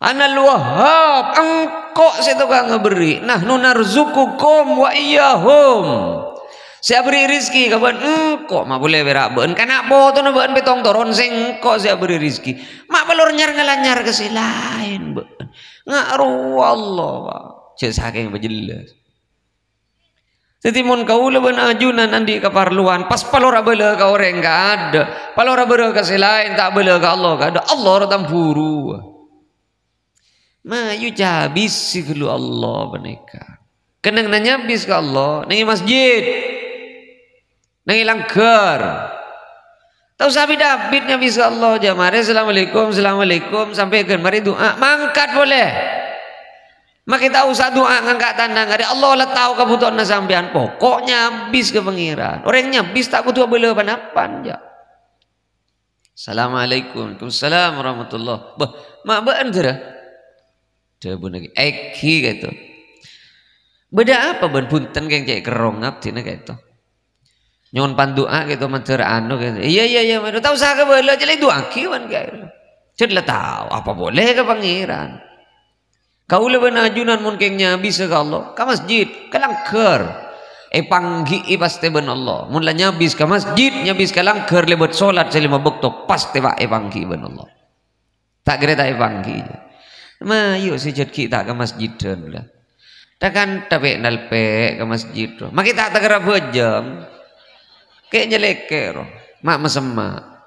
Anal Wahhab, engko' sè tokang aberri'. Nahnu narzuqukum wa iyyahum. Sè aberri' rizki ka bâ'na engko', ma' polè pèra' bâ'na. Kana' potona bâ'na pètto' toron sè engko' sè aberri' rizki. Ma' palor nyar-ngalanyar ka sè laèn, bâ'na. Nga' rowa Allah, Pa'. Jhâ' sakèng pajellas. Dhâddhi, mon kaulâ bân ajunan andi' kaparlowan, pas palor abâlâ ka orèng kaadâ', palor abâlâ ka sè laèn, ta' abâlâ ka Allah kaadâ', Allah rowa tambhuru. Mayu cabis sè ghâllu Allah panèka. Kennengnganna nyabis ka Allah, neng è masjid. Neng è langghâr. Ta' osa bit-abit nyabis ka Allah, jhâ' marè, "Assalamualaikum, assalamualaikum," sampè' ghân marè du'a, mangkat polè. Makè ta' osa du'a ngangka' tanang, arè Allah la tao kabhutowanna sampèyan, pokok nyabis ka Pangèran. Orèng nyabis ta' kodhu abâlâ pan-apan, jhâ'. "Assalamualaikum." "Waalaikumsalam warahmatullah." "Bâh, ma' bâ'na, Dara?" Dhâbuna ghi, èngghi kèto. "Bâdâ apa bâ'na?" "Bhunten, kèng cè' kerrong abdhina kèto. Nyo'on pandu'a kèto, mandhâr anu kèto." "Iyâ, iyâ, iyâ, mènta ta' osa kabâlâ, cè' la du'aaghi bâ'na kèya." Jhâ' la tao, apa polè ka Pangèran. Kaulâ bân ajunan mon kèng nyabisâ ka Allah, ka masjid, ka langghâr. Èpangghi'i pastè bân Allah. Mon la nyabis ka masjid, nyabis ka langghâr lèbât solat sè lèma bâkto, pastè, Pa', èpangghi'i bân Allah. Ta' kèra ta' èpangghi'i. Mayu sè jhât ghi' ta' ka masjidhân, la. Tha-kantha pè' nalpè' ka masjid, ro. Makè ta' takèra bhâjâng. Kè' nyalèkè', ro. Ma' masemma'.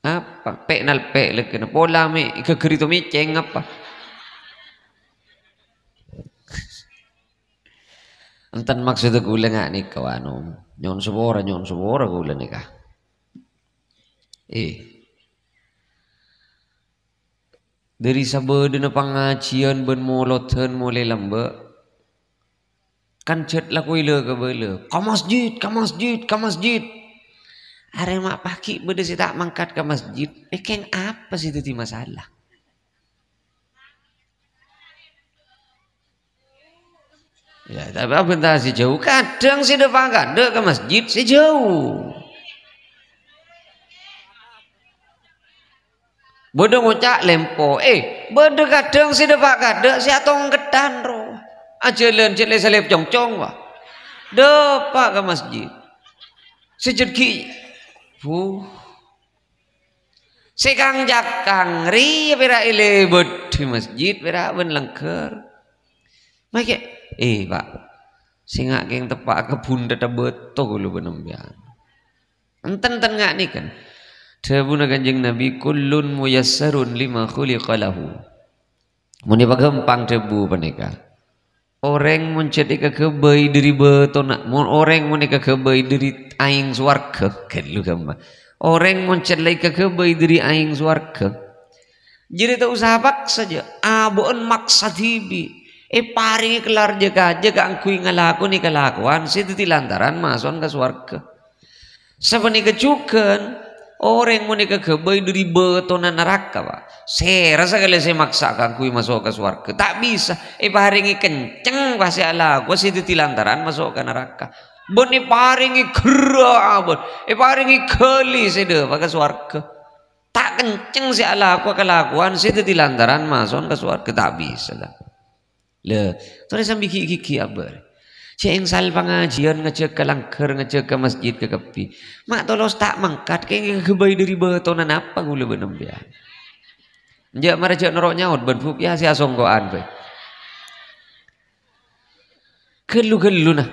Apa? Pè' nalpè' lèghâna. Pola mè' èghâghâri to mècèng apa? Enten maksodda kaulâ nga' nèka, anu, nyo'on sapora, nyo'on sapora kaulâ nèka. Eh. Dâri sabâdâna pangajiyân bân molodhân molè lambâ', kan jhât lako èlâ-kabâlâ, "Ka masjid, ka masjid, ka masjid!" Arè ma' paghi' bâdâ sè ta' mangkat ka masjid, eh, kèng apa sè dhâddhi masalah? Ya, tapè abhânta sè jhâu. Kadhâng sè dâpa' kaadâ' ka masjid sè jhâu. Bâdâ ngoca' lèmpo. Eh, bâdâ kadhâng sè dâpa' kaadâ' sè atongkeddhân, ro. Ajhâlân jhât lè-salèp congcong, wah. Dâpa' ka masjid. Sè jhât ghi', buh. Sè kang-cakang rèya pèra' èlèbât è masjid, pèra' bân langghâr. Makè, "Eh, Pa', sènga' kèng teppa'a ka bhunthadhâ bâto kaulâ bân sampèyan." Enten-enten nga' nèka. Dhâbuna Kanjeng Nabi, "Kullun muyassarun lima khuliqa lahu." Mon èpaghâmpang dhâbu panèka, orèng mon jhât èkaghâbây dhâri bâtona, mon orèng mon èkaghâbây dhâri aèng sowarghâ, ghâllu ghâmpang. Orèng mon jhât la èkaghâbây dhâri aèng sowarghâ, jârèya ta' osa paksa, jhâ'. Abâ'na maksa dhibi'. Èparèngè kellar jhâ-kajhâ kaangghuy ngalakonè kalakowan sè dhâddhi lantaran maso'an ka sowarghâ. Sapanèka jhughân, orèng mon èkaghâbây dhâri bâtona naraka, Pa'. Sèra sakalè sè maksa kaangghuy maso' ka sowarghâ. Ta' bisa. Èparèngè kenceng, pas sè alakowa sè dhâddhi lantaran maso' ka naraka. Bân èparèngè ghârâ abâ'na. Èparèngè ghâli sè dâpa' ka sowarghâ. Ta' kenceng sè alakowa kalakowan sè dhâddhi lantaran maso'an ka sowarghâ. Ta' bisa, ta'. Lè, torè sambi ghi'-ghighi' abâ'. Cè' èngsal pangajiyân ngajhâk ka langghâr, ngajhâk ka masjid, ka kabbhi. Ma' tolos ta' mangkat, kèng èkaghâbây dhâri bâtona napa kaulâ bân sampèyan. Enjâ' mara jhâ' noro' nyaot bân Bu Pia sè asongko'an bhâi. Ghâllu-ghâlluna.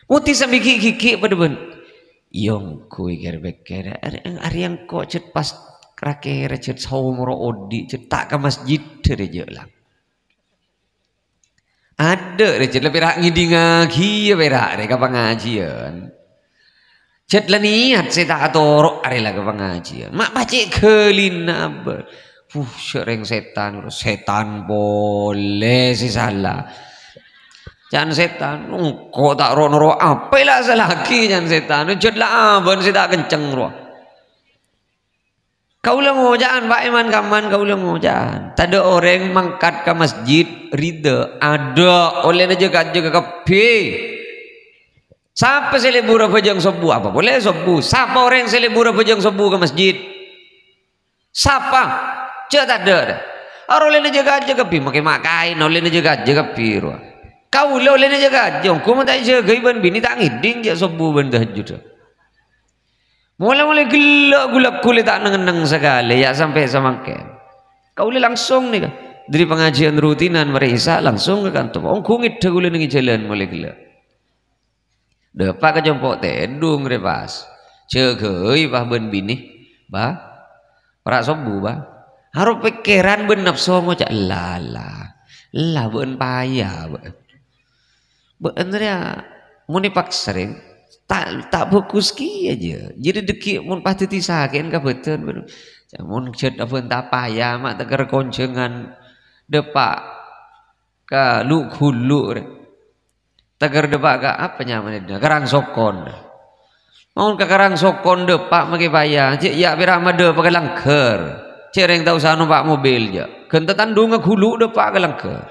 Moti sambi ghi'-ghighi' padâ bân. Iyâ, ongghu kèr-pèkkèr. Arè, arè engko' jhât pas ra-kèra jhât saomorra odi', jhât ta' ka masjid dhârâ jhâ' lang. Adâ' rè, jhât la pèra' ngèdingngaghi, iyâ pèra' rè ka pangajiyân. Jhât la niyat sè ta' atoro' arè la ka pangajiyân. Ma' pacè' ghâlina abâ'. Wuh, sè rèng sètan, sètan polè sè sala. Can sètan, engko' ta' ro'-noro' apa la salaghi can sètan. Jhât la abâ'na sè ta' kenceng rowa. Kaulâ ngoca'an, Pa', è man-kamman kaulâ ngoca'an. Tadâ' orèng mangkat ka masjid ridha. Adâ', ollèna jâgâ-jâgâ kabbhi. Sapa sè lebur abhâjâng sobbhu? Apa polè sobbhu? Sapa orèng sè lebur abhâjâng sobbhu ka masjid? Sapa? Jhâ' tadâ', dâ. Arè ollèna jâgâ-jâgâ kabbhi, makè ma' kaèn ollèna jâgâ-jâgâ kabbhi rowa. Kaulâ ollèna jâgâ-jâgâ, ongghu mon ta' èjâgâi bân binè ta' ngèding jhâ' sobbhu bân tahajjud. Mola-mala ghellâ' ghu-lagghu lè ta' neng-enneng sakalè, ya sampè' samangkèn. Kaulâ langsung nèka, dhâri pangajiyân rutinan marè Isya langsung ka kanto. Ongghu ngèdhâ kaulâ neng è jhâlân molè ghellâ'. Dâpa' ka compo' tèdung rè pas. Jâgâi, Pa', bân binè, Pa'. Pèra' sobbhu, Pa'. Arè pèkkèran bân napso ngoca', "Ella, ella. Ella, bâ'na paya, bâ'na." Bâ'na rèya mon èpaksa, rèng, ta', ta' bhâghus kèya, jâ. Jârèya dhâggi' mon pas dhâddhi sakè'an ka bhâdhân, bâ'na. Mon jhât abhânta paya, ma' tèkèr konjhângan dâpa' ka lu'-ghulu', rèng. Tèkèr dâpa' ka, apa nyamana, ka rangsokon. Mon ka rangsokon dâpa' makè paya, cè' ya' pèra' madâpa' ka langghâr. Cè' rèng ta' osa nompa' mobil, jâ. Ghân tatandhungnga ghulu' dâpa' ka langghâr.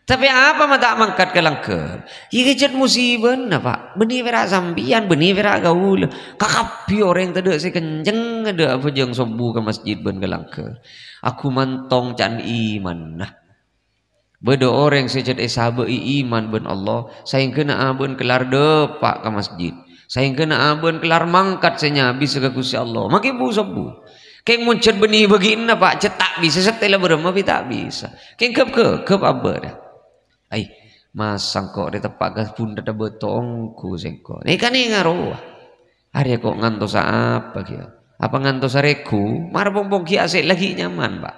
Tapè apa ma' ta' mangkat ka langghâr? Iyâ, kèjhât musibana, Pa'. Bânnè pèra' sampèyan, bânnè pèra' kaulâ. Kakabbhi orèng tadâ' sè kenceng adâ' abhâjâng sobbhu ka masjid bân ka langghâr. Aghumantong can imanna. Bâdâ orèng sè jhât èsabâ'i iman bân Allah, saèngghâna abâ'na kellar dâpa' ka masjid. Saèngghâna abâ'na kellar mangkat sè nyabisa ka Ghustè Allah. Makè bu-sobbhu. Kèng mon jhât bânnè bâgiânna, Pa', jhât ta' bisa sèttèlla bârâmma bi' ta' bisa. Kèng ghâp-ghâghâp abâ' rèya. Ai, masa engko' rè teppa' ka bhunthadhâ bâto ongghu sèngko'. Nèka nènga rowa. Arèya ko' ngantosa apa kèya? Apa ngantosa règhu? Mara pong-pong ghi' asè' laghi' nyaman, Pa'.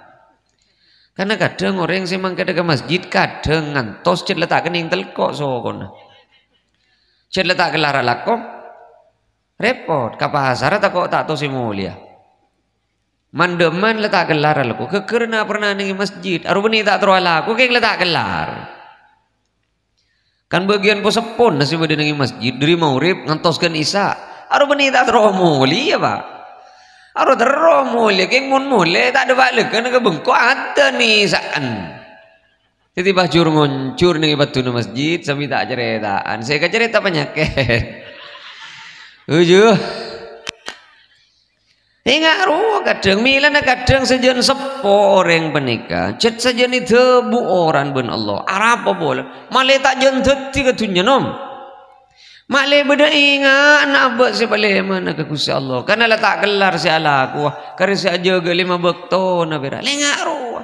Karna kadhâng orèng sè mangkadhâ ka masjid, kadhâng ngantos jhât la ta' kennèng telko' sokona. Jhât la ta' kellar alako. Rèpot, ka pasarra tako' ta' tosè molèya. Man-dhâman la ta' kellar alako, ghâgghârâ na-, pernah neng è masjid, arowa bânnè ta' terro alako, kèng la ta' kellar. Kan bâgiyân poseppona sè bâdâ neng è masjid, dhâri maghrib ngantos ghân isya. Arowa bânnè ta' terro molèya, Pa'. Arowa terro molèya, kèng mon molè ta' dâpa' lèghâna ka bengko, adâ' nèsa'an. Dhâddhi pas jhur-ngonjhur neng è padduna masjid, sambi ta' carèta'an. Sè èkacarèta panyakèt. Uju. Enga' rowa kadhâng, mèlana kadhâng sajân seppo orèng panèka, jhât sajân èdhâbu orèng bân Allah. Arapa polè? Malè ta' jân dhâddhi ka dhunnya, nom. Malè bâdâ enga'na abâ' sè palèmana ka Ghustè Allah. Karna la ta' kellar sè alakowa, karè sè ajâgâ lèma bâktona pèra'. Lènga' rowa.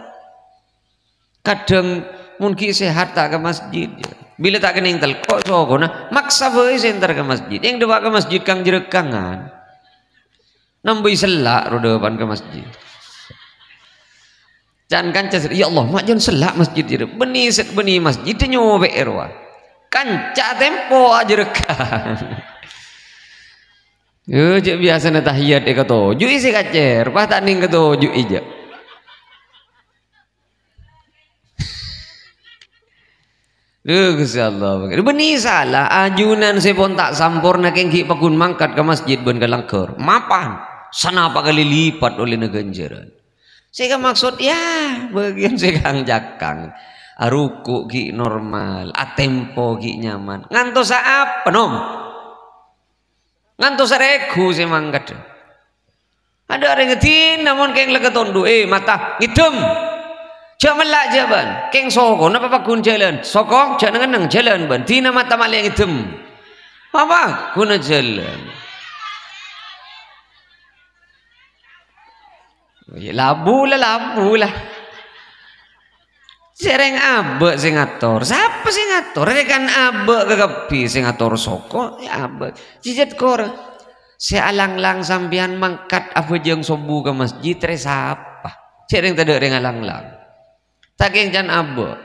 Kadhâng mon ghi' sehat ta' ka masjid, ya. Bilâ ta' kennèng telko' sokona, maksa bhâi sè entar ka masjid. Yang dâpa' ka masjid kang-jhârâkangan. Nambâi sella' rowa dâpan ka masjid. Can kanca sè, "Ya Allah, ma' jân sella' masjid jârèya." Bânnè sè, bânnè masjid nyobâ'è rowa. Kanca tempo ajhârâkan. Yo, jhâ' biyasana tahiyat èkatoju'i sè kacèr, pas ta' nèng katoju'i jhâ'. Duh, Ghustè Allah. Bânnè sala, ajunan sè pon ta' samporna kèng ghi' pagghun mangkat ka masjid bân ka langghâr. Mapan, sanapa kalè lipat ollèna ghânjhârân. Sè kamaksod, ya, bâgiyân sè kang-cakang. Aruku' ghi' normal, atempo ghi' nyaman. Ngantosa apa, nom? Ngantosa règhu sè mangkat. Adâ' orèng dina mon kèng la katondhu'è mata, ngèdem. Jhâ' mella' jhâ' bân. Kèng sokona papagghun jhâlân. Sokong, jhâ' neng-enneng jhâlân bân. Dina mata malè ngèdem. Papagghuna jhâlân. Ya, labu la, labu la. Sè rèng abâ' sè ngator. Sapa sè ngator? Rè kan abâ' kakabbhi sè ngator soko, ya abâ'. Cicit kor. Sè alanglang sampèyan mangkat abhâjâng sobbhu ka masjid, rè sapa? Sè rèng tadâ' rèng alanglang. Ta' kèng can abâ'.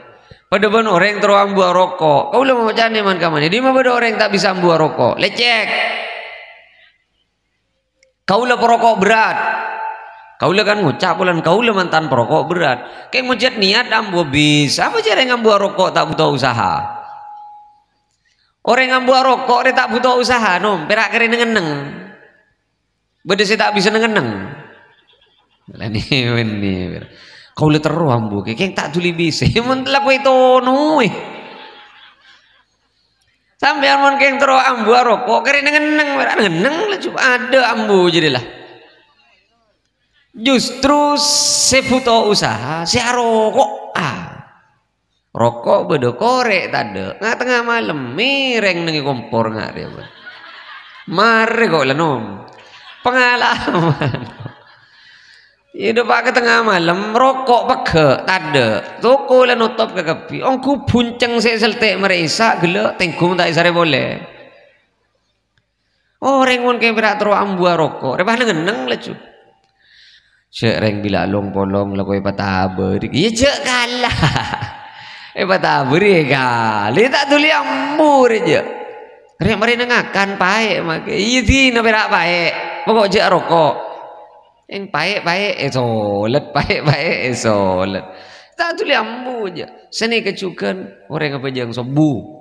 Padâ bân orèng terro ambuwâ roko'. Kaulâ maca nèman ka manè. Dimma bâdâ orèng ta' bisa ambuwâ roko'? Lècèk. Kaulâ paroko' berat. Kaulâ kan ngoca' polana kaulâ mantan paroko' berat. Kèng mojhât niat ambu bisa. Apa jhâ' rèng ambuwâ roko' ta' buto usaha? Orèng ambuwâ roko' rè ta' buto usaha, nom, pèra' karè neng-enneng. Bâdâ sè ta' bisa neng-enneng. Lani, bânnè. Kaulâ terro ambu, kèng ta' dhuli bisa. Mon la kowe tonoè. Sampèyan mon kèng terro ambuwâ roko', karè neng-enneng, neng-enneng laju. Adâ' ambu jârèya la. Justru sè buto usaha, sè aroko'a. Roko' bâdâ, korè' tadâ'. Nga-, tengnga malem, mèrèng neng è kompor nga' rèya, bân. Marè kok la nom. Pengalaman. Iyâ, dâpa' ka tengnga malem, roko' pegghâ', tadâ'. Toko la notop kakabbhi. Ongghu bhuncèng sè èseltè' marè Isya', ghellâ' tèngghu mon ta' èsarè polè. Orèng mon kèng pèra' terro ambuwâ roko', rè pas neng-enneng laju. Cè' rèng bilâ long-polong la kowe èpatabâri. Iyâ, jhâ' kala. Èpatabâri kalè, ta' dhuli ambu rè jhâ'. Rè marè neng ngakan paè' makè. Iyâ, dina pèra' paè'. Pokok jhâ' roko'. Eng paè'-paè' èsolèt, paè'-paè' èsolèt. Ta' dhuli ambu jhâ'. Sanèka jhughân orèng abhâjâng sobbhu.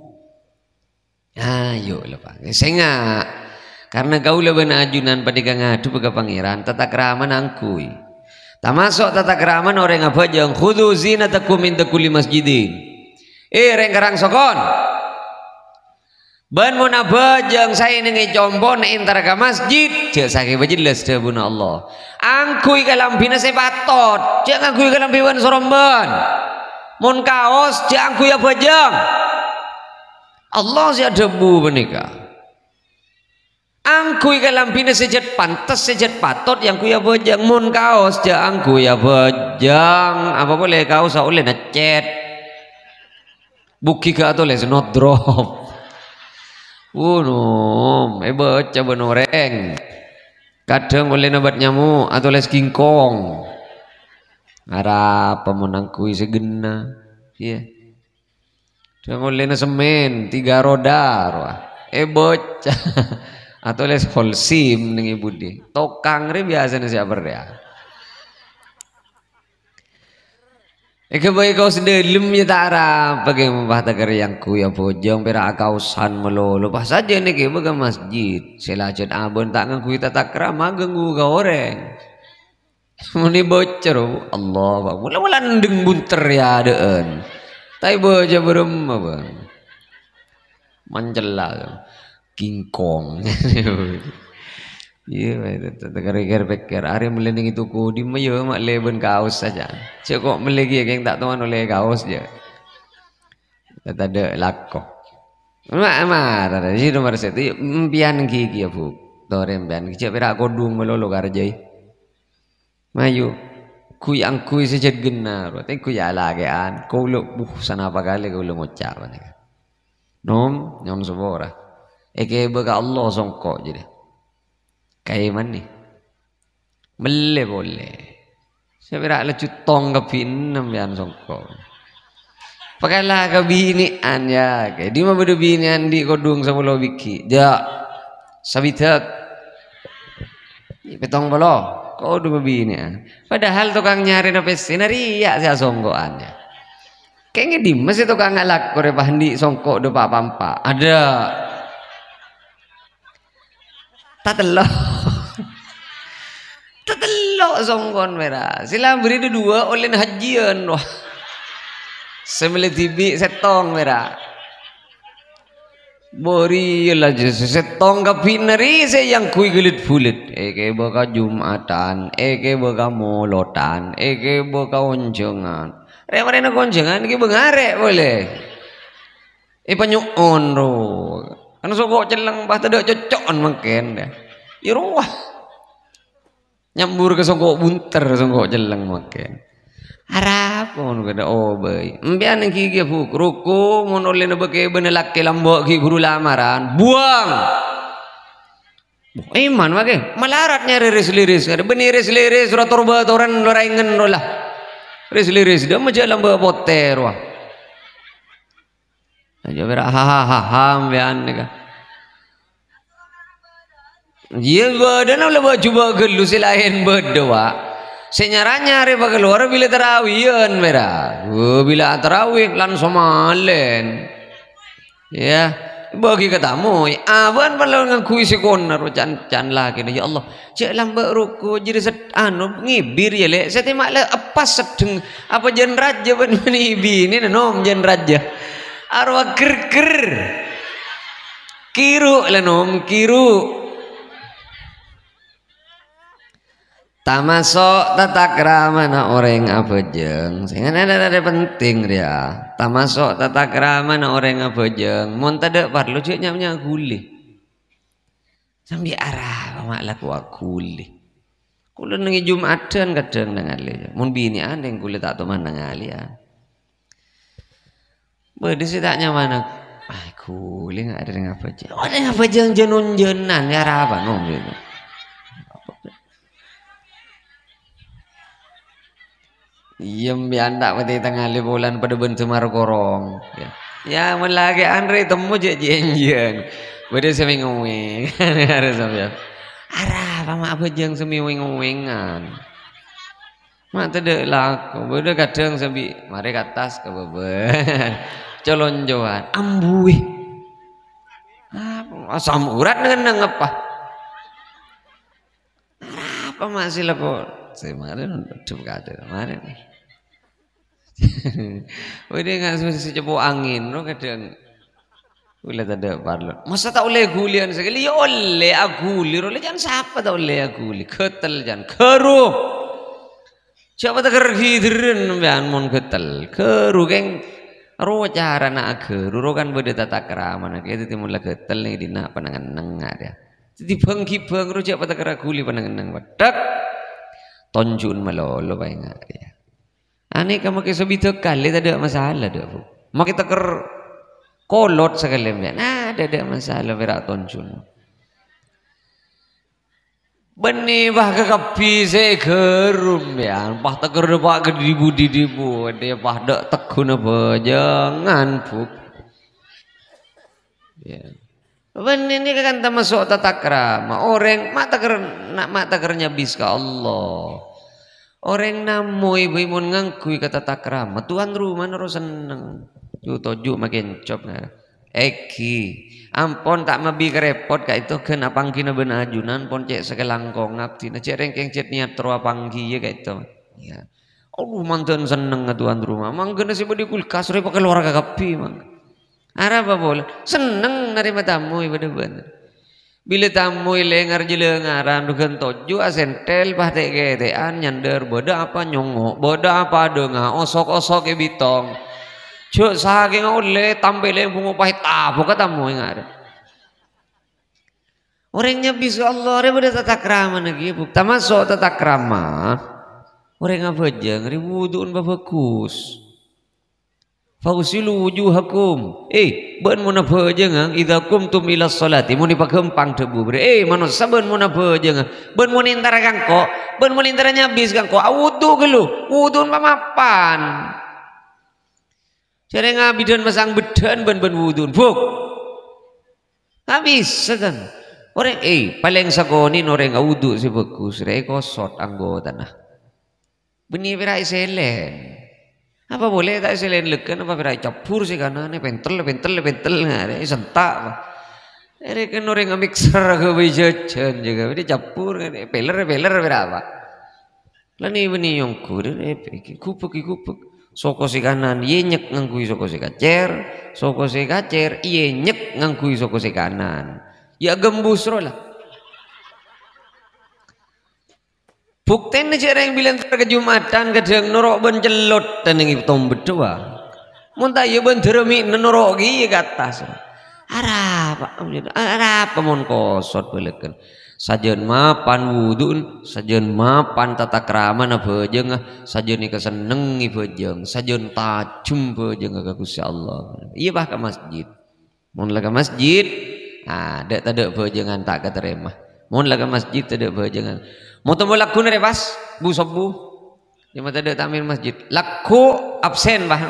Ayo, la, Pak. Sènga'. Karna kaulâ bân ajunan panèka ngadhep ka Pangèran, tata kramana angghuy. Tamaso' tata kramana orèng abhâjâng, "Khudzu zinatakum inda kulli masjidin." Eh, rèng karang sokon. Bân mon abhâjâng saè neng è compo'na èntar ka masjid, jhâ' sakèbâ jellas dhâbuna Allah. Angghuy kalambhina sè patot, jhâ' ngangghuy kalambhi bân-sorombân. Mon kaos, jhâ' angghuy abhâjâng. Allah sè adhâbu panèka. Angghuy kalambhina sè jhât pantes, sè jhât patot, èangghuy abhâjâng. Mon kaos, jhâ' angghuy abhâjâng. Apa polè kaos ollèna cèt. Bughi ghâ' atolès not drop. Wunom, èbâca bân orèng. Kadhâng ollèna obat nyamo', atolès gingkong. Arapa mon angghuy sè ghenna. Iyâ. Dâ' ngollèna semmèn, tiga roda, rowa. Èbâca. Atolès Holcim neng è budi. Tokang rè biyasana sè aperrèya. Èghâbây kaos dâlem, iyâ ta' arapa, kèng mon pas takarè angghuy abhâjâng, pèra' akaosan malolo. Pas sajân èghibâ ka masjid. Sè lajhât abâ'na ta' ngangghuy tata krama, ghânggu ka orèng. Mon èbâca, Allahu Akbar. Mula-mula endheng bunter è adâ'ân. Ta' èbâca bârâmma, Bang. Mancella. Gingkong. Iyâ, bhâi, tè-, tè-, tè-, kèr-kèr pèkkèr, arè mellè neng è toko dimma, iyâ, ma' lèbân kaos sajân. Cè' ko' mellè kèya, kèng ta' toman ollè kaos, jâ. Tadâ' lako. Ma-, mara, jhi nomor sèttong, iyâ, empèyan ghi-, ghi-, Bu. Torè empèyan, jâ' pèra' kodhung malolo karjâi. Mayu, ghu-angghu sè jhât ghenna, ro, tèngghu ya lakè'an. Kaulâ, buh, sanapa kalè kaulâ ngoca' panèka. Nom, nyo'on sapora. Èkèbâ ka Allah songko' jârèya. Kaè manè. Mellè polè. Sè pèra' laju tong kabbhi ennem yâ songko'. Pakala kabinè'an yâ, kaè. Dimma bâdâ binè'an andi' kodhung sapolo bighi'? Jâ'. Sabidhâk. Pèttong polo. Kodhu mabinè'an. Padahal tokang nyarèna pèssèna rèya sè asongko'an, yâ. Kèng è dimma sè tokang alako rè pas andi' songko' dâpa' pa-empa'? Adâ'. Tatello'. Tatello' songko'an mèra. Sè la bâri' dâduwâ' ollèna hajjiyân, wah. Sè mellè dhibi' sèttong mèra. Bâri' la jâ-, sèttong kabbhi narè sè èangghuy ghâlât-bulât. Èkèbâ ka Jum'atan, èkèbâ ka molodhân, èkèbâ ka onjhângan. Rè-marèna ka onjhângan èkèbâ ngarè' polè. Èpanyo'on ro. Kan soko' celleng pas tadâ' cocco'en mangkèn, yâ. Yâ rowa. Nyambur ka songko' bunter, songko' celleng mangkèn. Arapa mon kadâ' obâi? Empèyan ènggi kèya, Bu, ruku' mon ollèna bâkè bânnè lakè lambâ' ghi' buru lamaran, buwâng! Èman mangkèn, malarat nyarè ris-liris, bânnè ris-liris, ro tor-bâtoran, ro raèngen, ro la. Ris-liris, dâmma jâ' lambâ' potè, rowa. Aja pèra' ha-ha-ha-ha, empèyan nèka. Iyâ, bâdâna la bâjubâ' ghâllu sè laèn bâdâ, Pak. Sè nyara-nyarè pakalowar bilâ tarawiyân, pèra'. Wah, bilâ atarawih, lan samalèn. Yâ, bâgi ka tamoy. Abâ'na parlo ngangghuy sè koner, can-, can lakèna, "Ya Allah, jâ' lambâ' ruku', jârèya sed-, anu, ngibir, yâ, Lè'. Sè tèma' la eppas seddheng." Apa jân rajâ bân bânnè binèna, Nom, jân rajâ? Arowa ger-ger. Kiru' la, Nom, kiru'. Tamaso' tatakramana orèng abhâjâng. Sè ngana-, ngana-, ngana penting rèya. Tamaso' tatakramana orèng abhâjâng. Mon tadâ' parlo, jâ' nya-, nya-, ghuli. Sambi arapa ma' lako aghuli. Kaulâ neng è Jum'adhân kadhâng nangalè. Mon binè'an rèng kaulâ ta' toman nangalè, yâ. Bâdâ sè ta' nyamana, "Ah, ghuli nga' arè rèng abhâjâng." Oh, rèng abhâjâng jân-onjhânan, yâ arapa, Nom, gitu. Iyâ, empèyan ta' patè tangalè polana padâ bân Semar Korong. Yâ. Yâ, mon lakè'an rè temmo jâ' jhânjhiyân. Bâdâ sè mèng-ngowèng. Arè sampèyan. Arapa ma' abhâjâng sè mèng-ngowèngan? Ma' tadâ' lako. Bâdâ kadhâng sambi marè ka attas ka bâbâ. Coloncowan. Ambuwi. Apa? Asam urat neng-enneng apa? Arapa ma' sè lako? Sè marè dhep kadhâng. Marè. Wèdè nga' sè, sè cepo' angèn, no, kadhâng. Kaulâ tadâ' parlo. Masa ta' ollè ghuliyân sakalè? Yâ ollè aghuli, ro. Lè, can sapa ta' ollè aghuli? Ghâtel, can. Ghâru. Jâ' patekker ghidherrân sampèyan mon ghâtel. Ghâru, kèng. Ro carana aghâru, ro kan bâdâ tatakramana. Kèya dhâddhi mon la ghâtel neng dinna' panennengnga, yâ. Dhâddhi bhâng-ghibhâng, ro jâ' patekker aghuli panenneng. Wedhek. Tonju'en malolo paènga', yâ. Anèka makè sabidhâk kalè tadâ' masalah, dâ', Bu. Makè tekker kolot sakalè, yâ. Nah, tadâ' masalah, pèra' tonjun. Bânnè, bah, kakabbhi sè ghârum, yâ. Pas tekker, Pak, ghâdhi budi, Bu. Dâ', pas dâ' tegghuna bhâjângan, Bu. Yâ. Bânnè nèka kan tamaso' tatakrama. Orèng ma' tekker, na-, ma' tekker nyabis ka Allah. Orèng namoy bhâi mon ngangghuy ka tatakrama, tuan rumana ro senneng. Ju-toju' makè encop, nah. Èghi. Ampon ta' mabi karèpot ka'dinto ghân apangghina bân ajunan pon cè' sakalangkong abdhina. Cè' rèng kèng cè' niyat terro apangghiyâ ka'dinto. Yâ. Allah, mantan senneng ka tuan rumah. Manggâna sè bâdâ kulkas rè pakalowar kakabbhi, mangga. Arapa polè? Senneng narèma tamoy padâ bân. Bilâ tamoy lèngar jhâlângaran, dhugân tojjhu' asèntel, pas tè'-kètè'an, nyandâr, bâdâ apa nyongngo', bâdâ apa dânga', osok-osok è bitong. Jhâ' sakènga ollè, tampè' lèmbung opaè tapoka tamoy ngarè. Orèng nyabis ka Allah, rè bâdâ tata kramana kèya, Bu. Tamaso' tata krama. Orèng abhâjâng, rè wudu'en pabhâghus. "Faghsilu wujuhakum." Eh, bâ'na mon abhâjânga, "idza qumtum ila sholati." Mon èpaghâmpang dhâbu bâriyâ. Eh, manossa bâ'na mon abhâjânga. Bâ'na mon entara ka engko', bâ'na mon entara nyabis ka engko', awudu' ghâllu. Wudu'en pamapan. Jhârèng abidhân masang beddhân bân, bân wudu'en. Buk. Abis, setan. Orèng, eh, palèng sakonè'en orèng awudu' sè bhâghus, rè, èkosot anggotana. Bânnè pèra' èsèlèn. Apa polè ta' èsèlèn lèghân, apa pèra' ècabbhur sè kanan, èpèntel, èpèntel, èpèntel, ngarè, èsenta', apa. Èrè kan orèng amèkser aghâbây jhâjhân jâgâ, bânnè ècabbhur, ngarè, èpèler, èpèler, pèra' apa. La nè bânnè nyongghu, rè, rè, iki, ghubuk, iki, ghubuk. Soko sè kanan, ènyèk ngangghuy soko sè kacèr, soko sè kacèr, ènyèk ngangghuy soko sè kanan. Yâ ghembus ro, la. Buktèna jhâ' rèng bilân entar ka Jumatan kadhâng noro' bân cellot tanèng tombedda, wa. Mon ta' iyâ bân dârâmèna noro' kèya ka attas. Arapa, arapa mon kosot bâlâkèn? Sajân mapan wudu'en, sajân mapan tata kramana bhâjângnga, sajân èkasennengngè bhâjâng, sajân tajhem bhâjângnga ka Ghustè Allah. Iyâ, pas ka masjid. Mon la ka masjid, ah, dâ', tadâ' bhâjângan ta' katarèma. Mon la ka masjid, tadâ' bhâjângan. Mon temmo lagghuna rè pas, bu-sobbu. Coma tadâ' ta'mir masjid. Lagghu' absen, Bah.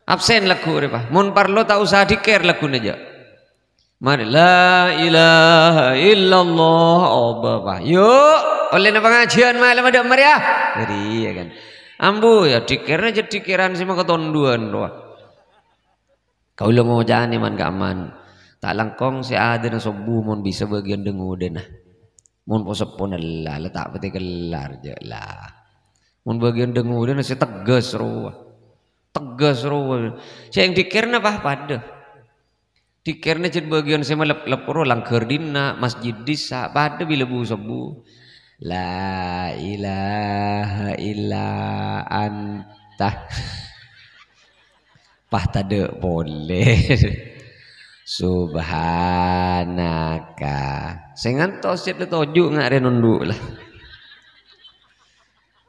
Absen lagghu' rè, Bah. Mon parlo ta' osa dikir lagghuna jâ'. Marè, "La ilaha illallah," obâ, Bah. Yu, ollèna pangajiyân malem adâ' marè, ah. Jadi, ya kan. Ambu, ya, dikirna jâ' dikiran sè makatonduwân, rowa. Kaulâ ngoca'aghi man-ka'man, ta' langkong sè adâna sobbu mon bisa bâgiyân dhâng-odhânna. Mon po-seppona la, la ta' patè kellar, jâ' la. Mon bâgiyân dhâng-odhânna sè teggâs rowa. Teggâs rowa. Sè èdikirna pa-, padâ. Dikirna jâ' bâgiyân sè maleplep rowa, langghâr dinna', masjid dissa', padâ bilâ bu-sobbu. La ilaha illa anta. Pas tadâ' polè. Subhanaka. Sè ngantos cè' la toju' nga' rè nondhu' la.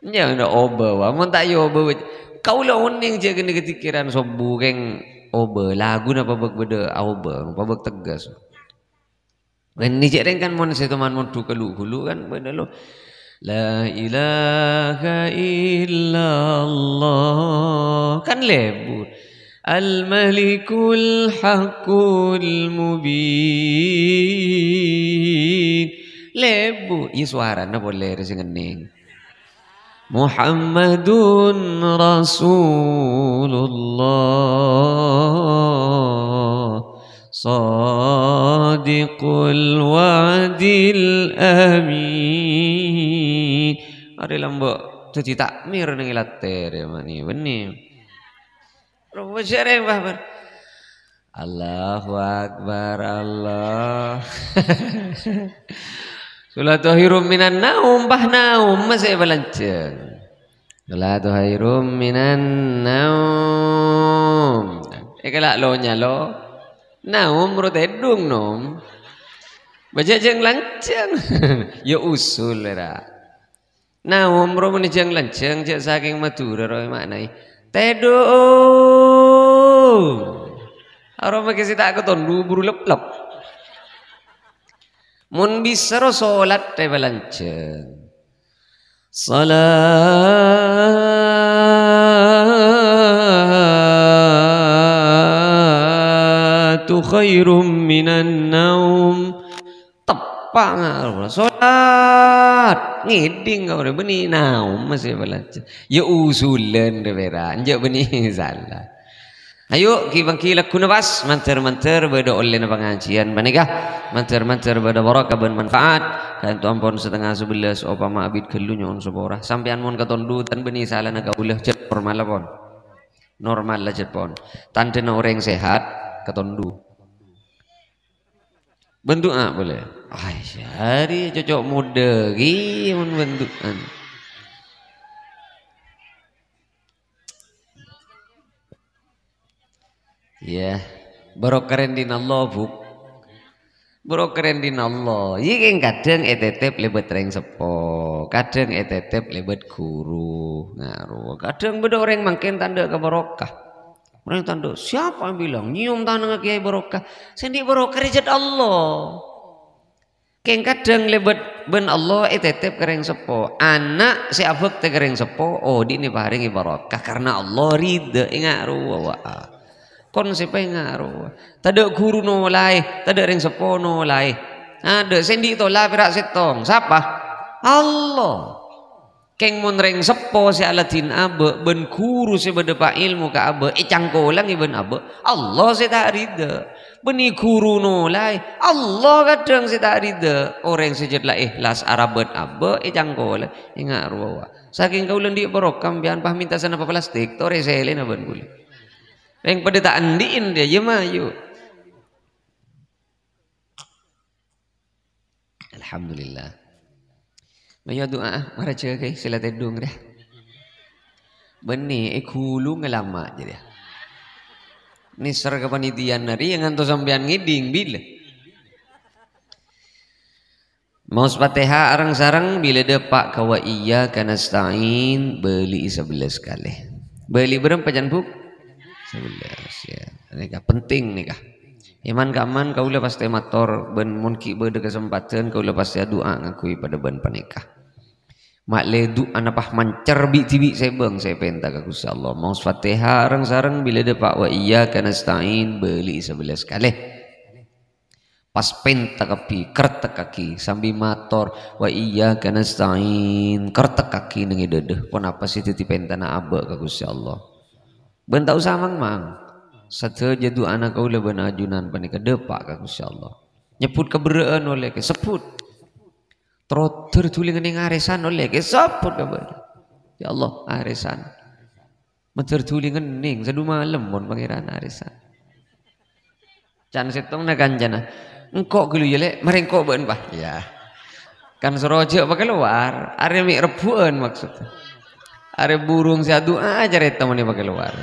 Nya, na obâ, wa. Mon ta' èobâ, wa. Kaulâ onèng jâ' ghânèka dikirân sobbu kèng obâ. Laguna pabâk bâdâ aobâ, pabâk teggâs. Ghânèka jâ' rèng kan mon sè toman mondhu kalu-ghulu kan bâdâ lo. La ilaha illallah. Kan lebu. Al-Malikul Haqqul Mubin. Lebu. Iyâ, sowarana polè rè sè ngennèng. Muhammadun Rasulullah, shadiqul wa'dil amin. Arè lambâ' dhâddhi ta'mir neng è latèrè, mani bânnè. Rowa jâ' rèng, Bah, Bah. Allahu Akbar, Allah. Sholatu khairum minan naum, Bah, naum masè èpalanjhâng. Sholatu khairum minan naum. Èkala' lo nyalo. Naum ro tèdung, nom. Bâjâ jâng-lanjhâng. Ya usul, ra. Naum ro mènè jâng-lanjhâng, jâ' sakèng Madhurâ ro ma'naè. Tèdung. Aro makè sè ta' katondhu buru leplep. Mon bisa ro solat èpalanjhâng. Sholatu khairum minan naum. Teppa' nga-, sholat. Ngèdhing ka orèng bânnè naum masè bâlâjâr. Ya usulan rè pèra'. Enjâ' bânnè sala. Ayo, ghi-, bânggi lagghuna pas. Mandhâr-mandhâr bâdâ ollèna pangajiyân panèka. Mandhâr-mandhâr bâdâ barokah bân manfaat. Kaènto ampon satengnga sabellâs, opama abit ghâllu nyo'on sapora. Sampèyan mon katondhu, tan bânnè salana kaulâ. Jhât normal la pon. Normal la jhât pon. Tandhâna orèng sehat, katondhu. Bân du'a polè. Ai, sèarè cocok modâ ghi mon bân du'an. Iyâ, bârokah rèndhina Allah, Bu. Bârokah rèndhina Allah. Iyâ, kèng kadhâng ètètèp lèbât rèng seppo, kadhâng ètètèp lèbât ghuru, ngarowa. Kadhâng bâdâ orèng mangkèn ta' endâ' ka bârokah. Orèng ta' endâ', "Siapa yang bilang nyium tanangnga kiai bârokah?" Sè andi' bârokah rèya jhât Allah. Kèng kadhâng lèbât bân Allah ètètèp ka rèng seppo. Ana' sè abhâktè ka rèng seppo, odi'na èparèngè bârokah karna Allah ridha, ènga' rowa, wa. Kon sè pènga' rowa. Tadâ' ghuru nolaè, tadâ' rèng seppo nolaè. Adâ' sè andi' tola pèra' sèttong. Sapa? Allah. Kèng mon rèng seppo sè aladhin abâ' bân ghuru sè bâdâ pa-, èlmo ka abâ' ècangkolangè bân abâ', Allah sè ta' ridha. Bânnè ghuru nolaè, Allah kadhâng sè ta' ridha. Orèng sè jhât la èhlas arabât abâ' ècangkola, ènga' rowa. Sakèng kaulâ andi' bârokah sampèyan pas mènta sanapa plastik, torè sèlèna bân kaulâ. Rèng padâ ta' andi'in rèya, iyâ mayu. Alhamdulillah. Mayu adu'a, ah, mara jâgâ sè la tèdung rè. Bânnè, è ghulung lama jârèya. Nèser ka panitiana rèya ngantos sampèyan ngèdhing bilâ. Maos Fatihah areng-sareng bilâ dâpa' ka wa iyyaka nasta'in, bâli'i sabellâs kalè. Bâli' bârâmpa, can, Bu? Sabellâs, ya. Nèka penting nèka. È man-ka'emman kaulâ pastè mator, bân mon ghi' bâdâ kasempadhân kaulâ pastè adu'a ngangghuy padâ bân panèka. Ma'lè du'ana pas mancer bi'-dhibi' sèbâng sè èpènta ka Ghustè Allah. Maos Fatihah areng-sareng bilâ dâpa' wa iyyaka nasta'in bâli'i sabellâs kalè. Pas pènta kabbhi, kertekkaghi, sambi mator, "Wa iyyaka nasta'in," kertekkaghi neng è dâdâ. Ponapa sè dhâddhi pèntana abâ' ka Ghustè Allah? Bân ta' osa mang-mang. Sadhâjâ du'ana kaulâ bân ajunan panèka dâpa' ka Ghustè Allah. Nyebbhut kaberrâ'ân ollè kè, sebbhut. Terro dhâr dhuli ngennèng arèsan ollè kè, sebbhut kaberrâ'ân. "Ya Allah, arèsan." Mandhâr dhuli ngennèng, sadu malem mon Pangèran arèsan. Can sèttongnga kancana, "Engko' ghâllu yâ, Lè', marè engko' bâ'na, Pa'." Iyâ. Kan soro jhâ' pakalowar, arè mè' rebbhu'ân maksodda. Arè burung sè adu'a carèta mon èpakalowar.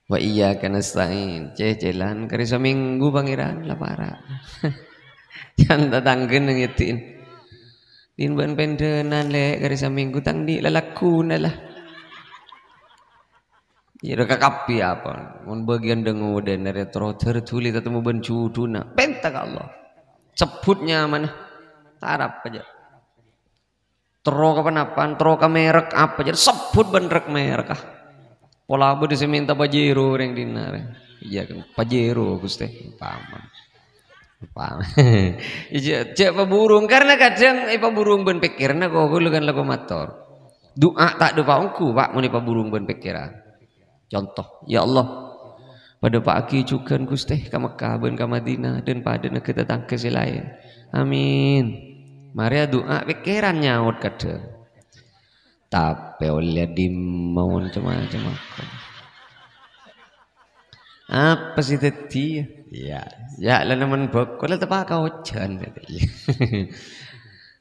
"Wa iyyaka nasta'in." Cècèlan, karè samènggu Pangèran la para'. Can tatangghâna ngèdhi'in. "Din bâ'na pendhânan, Lè', karè samènggu tang andi' lalagguna la." Iyâ, rowa kakabbhi apa? Mon bâgiyân dâ-ngodâna rè terro dhâr dhuli tatemmo bân jhudhuna. Pènta ka Allah. Sebbhut nyamana. Tarap jâ. Terro ka panapan, terro ka merek apa jâ, sebbhut bân rek merek, ah. Pola bâdâ sè mènta Pajero rèng dinna', rèng. Iyâ kan, Pajero, Ghustè. Umpama. Umpama. Iyâ, jhâ' paburung. Karna kadhâng èpaburung bân pèkkèranna, ko-, kaulâ kan lako mator. Du'a ta' dâpa' ongghu, Pa', mon èpaburung bân pèkkèran. Conto, "Ya Allah, padâpa'aghi jhughân, Ghustè, ka Mekkah bân ka Madinah, dan padâna ka tatangghâ sè laèn. Amin." Marè adu'a, pèkkèran nyaot kadhâng. Tapè ollè dimma mon cem-macem aku. Apa sè dhâddhi? Iyâ, iyâ, la nemmen bhâko, la teppa' ka ojhân.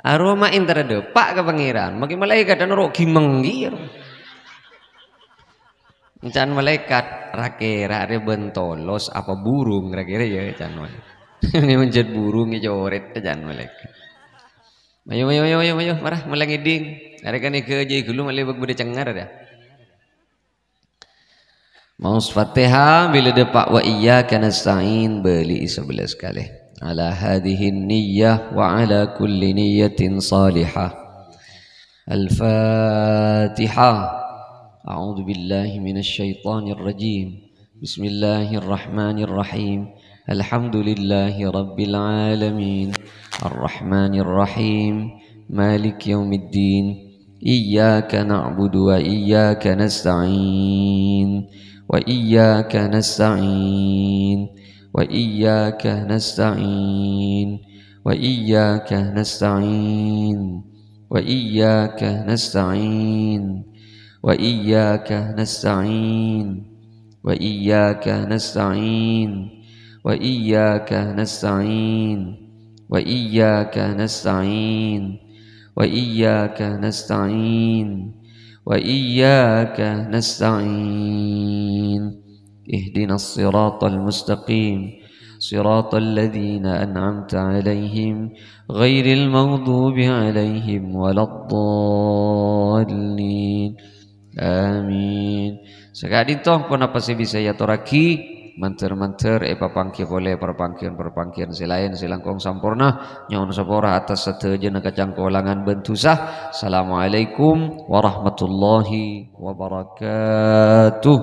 Aroma èntara dâpa' ka Pangèran, maghi malaèkat noro' gimeng ghi, aroma. Can malaèkat, ra-kèra arè bân tolos apa burung ra-kèra ya, can malaèkat. Nè manjhât burung ècorèt, can malaèkat. Mayu, mayu, mayu, mayu, mayu, mara, mala ngèdhing. Arè kan èghâjâi ghâllu, malè bâk bâdâ cengngar, ya. Maos Fatihah, bilâ dâpa' wa iyyaka nasta'in, bâli'i sabellâs kalè. Ala hadhihi niyyah wa ala kulli niyyatin salihah. Al-Fatihah. A'udzu billahi minasy syaithanir rajim. Bismillahirrahmanirrahim. Alhamdulillahi rabbil alamin. Arrahmanirrahim. Maliki yaumiddin. Iyyaka na'budu wa iyyaka nasta'in. Wa iyyaka nasta'in. Wa iyyaka nasta'in. Wa iyyaka nasta'in. Wa iyyaka nasta'in. Wa iyyaka nasta'in. Wa iyyaka nasta'in. وإياك نستعين، وإياك نستعين، وإياك نستعين، وإياك نستعين. اهدنا الصراط المستقيم، صراط الذين أنعمت عليهم، غير المغضوب عليهم ولا الضالين. Amin. Saka'dinto ponapa sè bisa èyatorraghi, mandhâr-mandhâr èpapangghi polè parpangghiyân-parpangghiyân sè laèn sè langkong samporna. Nyo'on sapora atas sadhâjâna kacangkolangan bân dhusa. Assalamualaikum warahmatullahi wabarakatuh.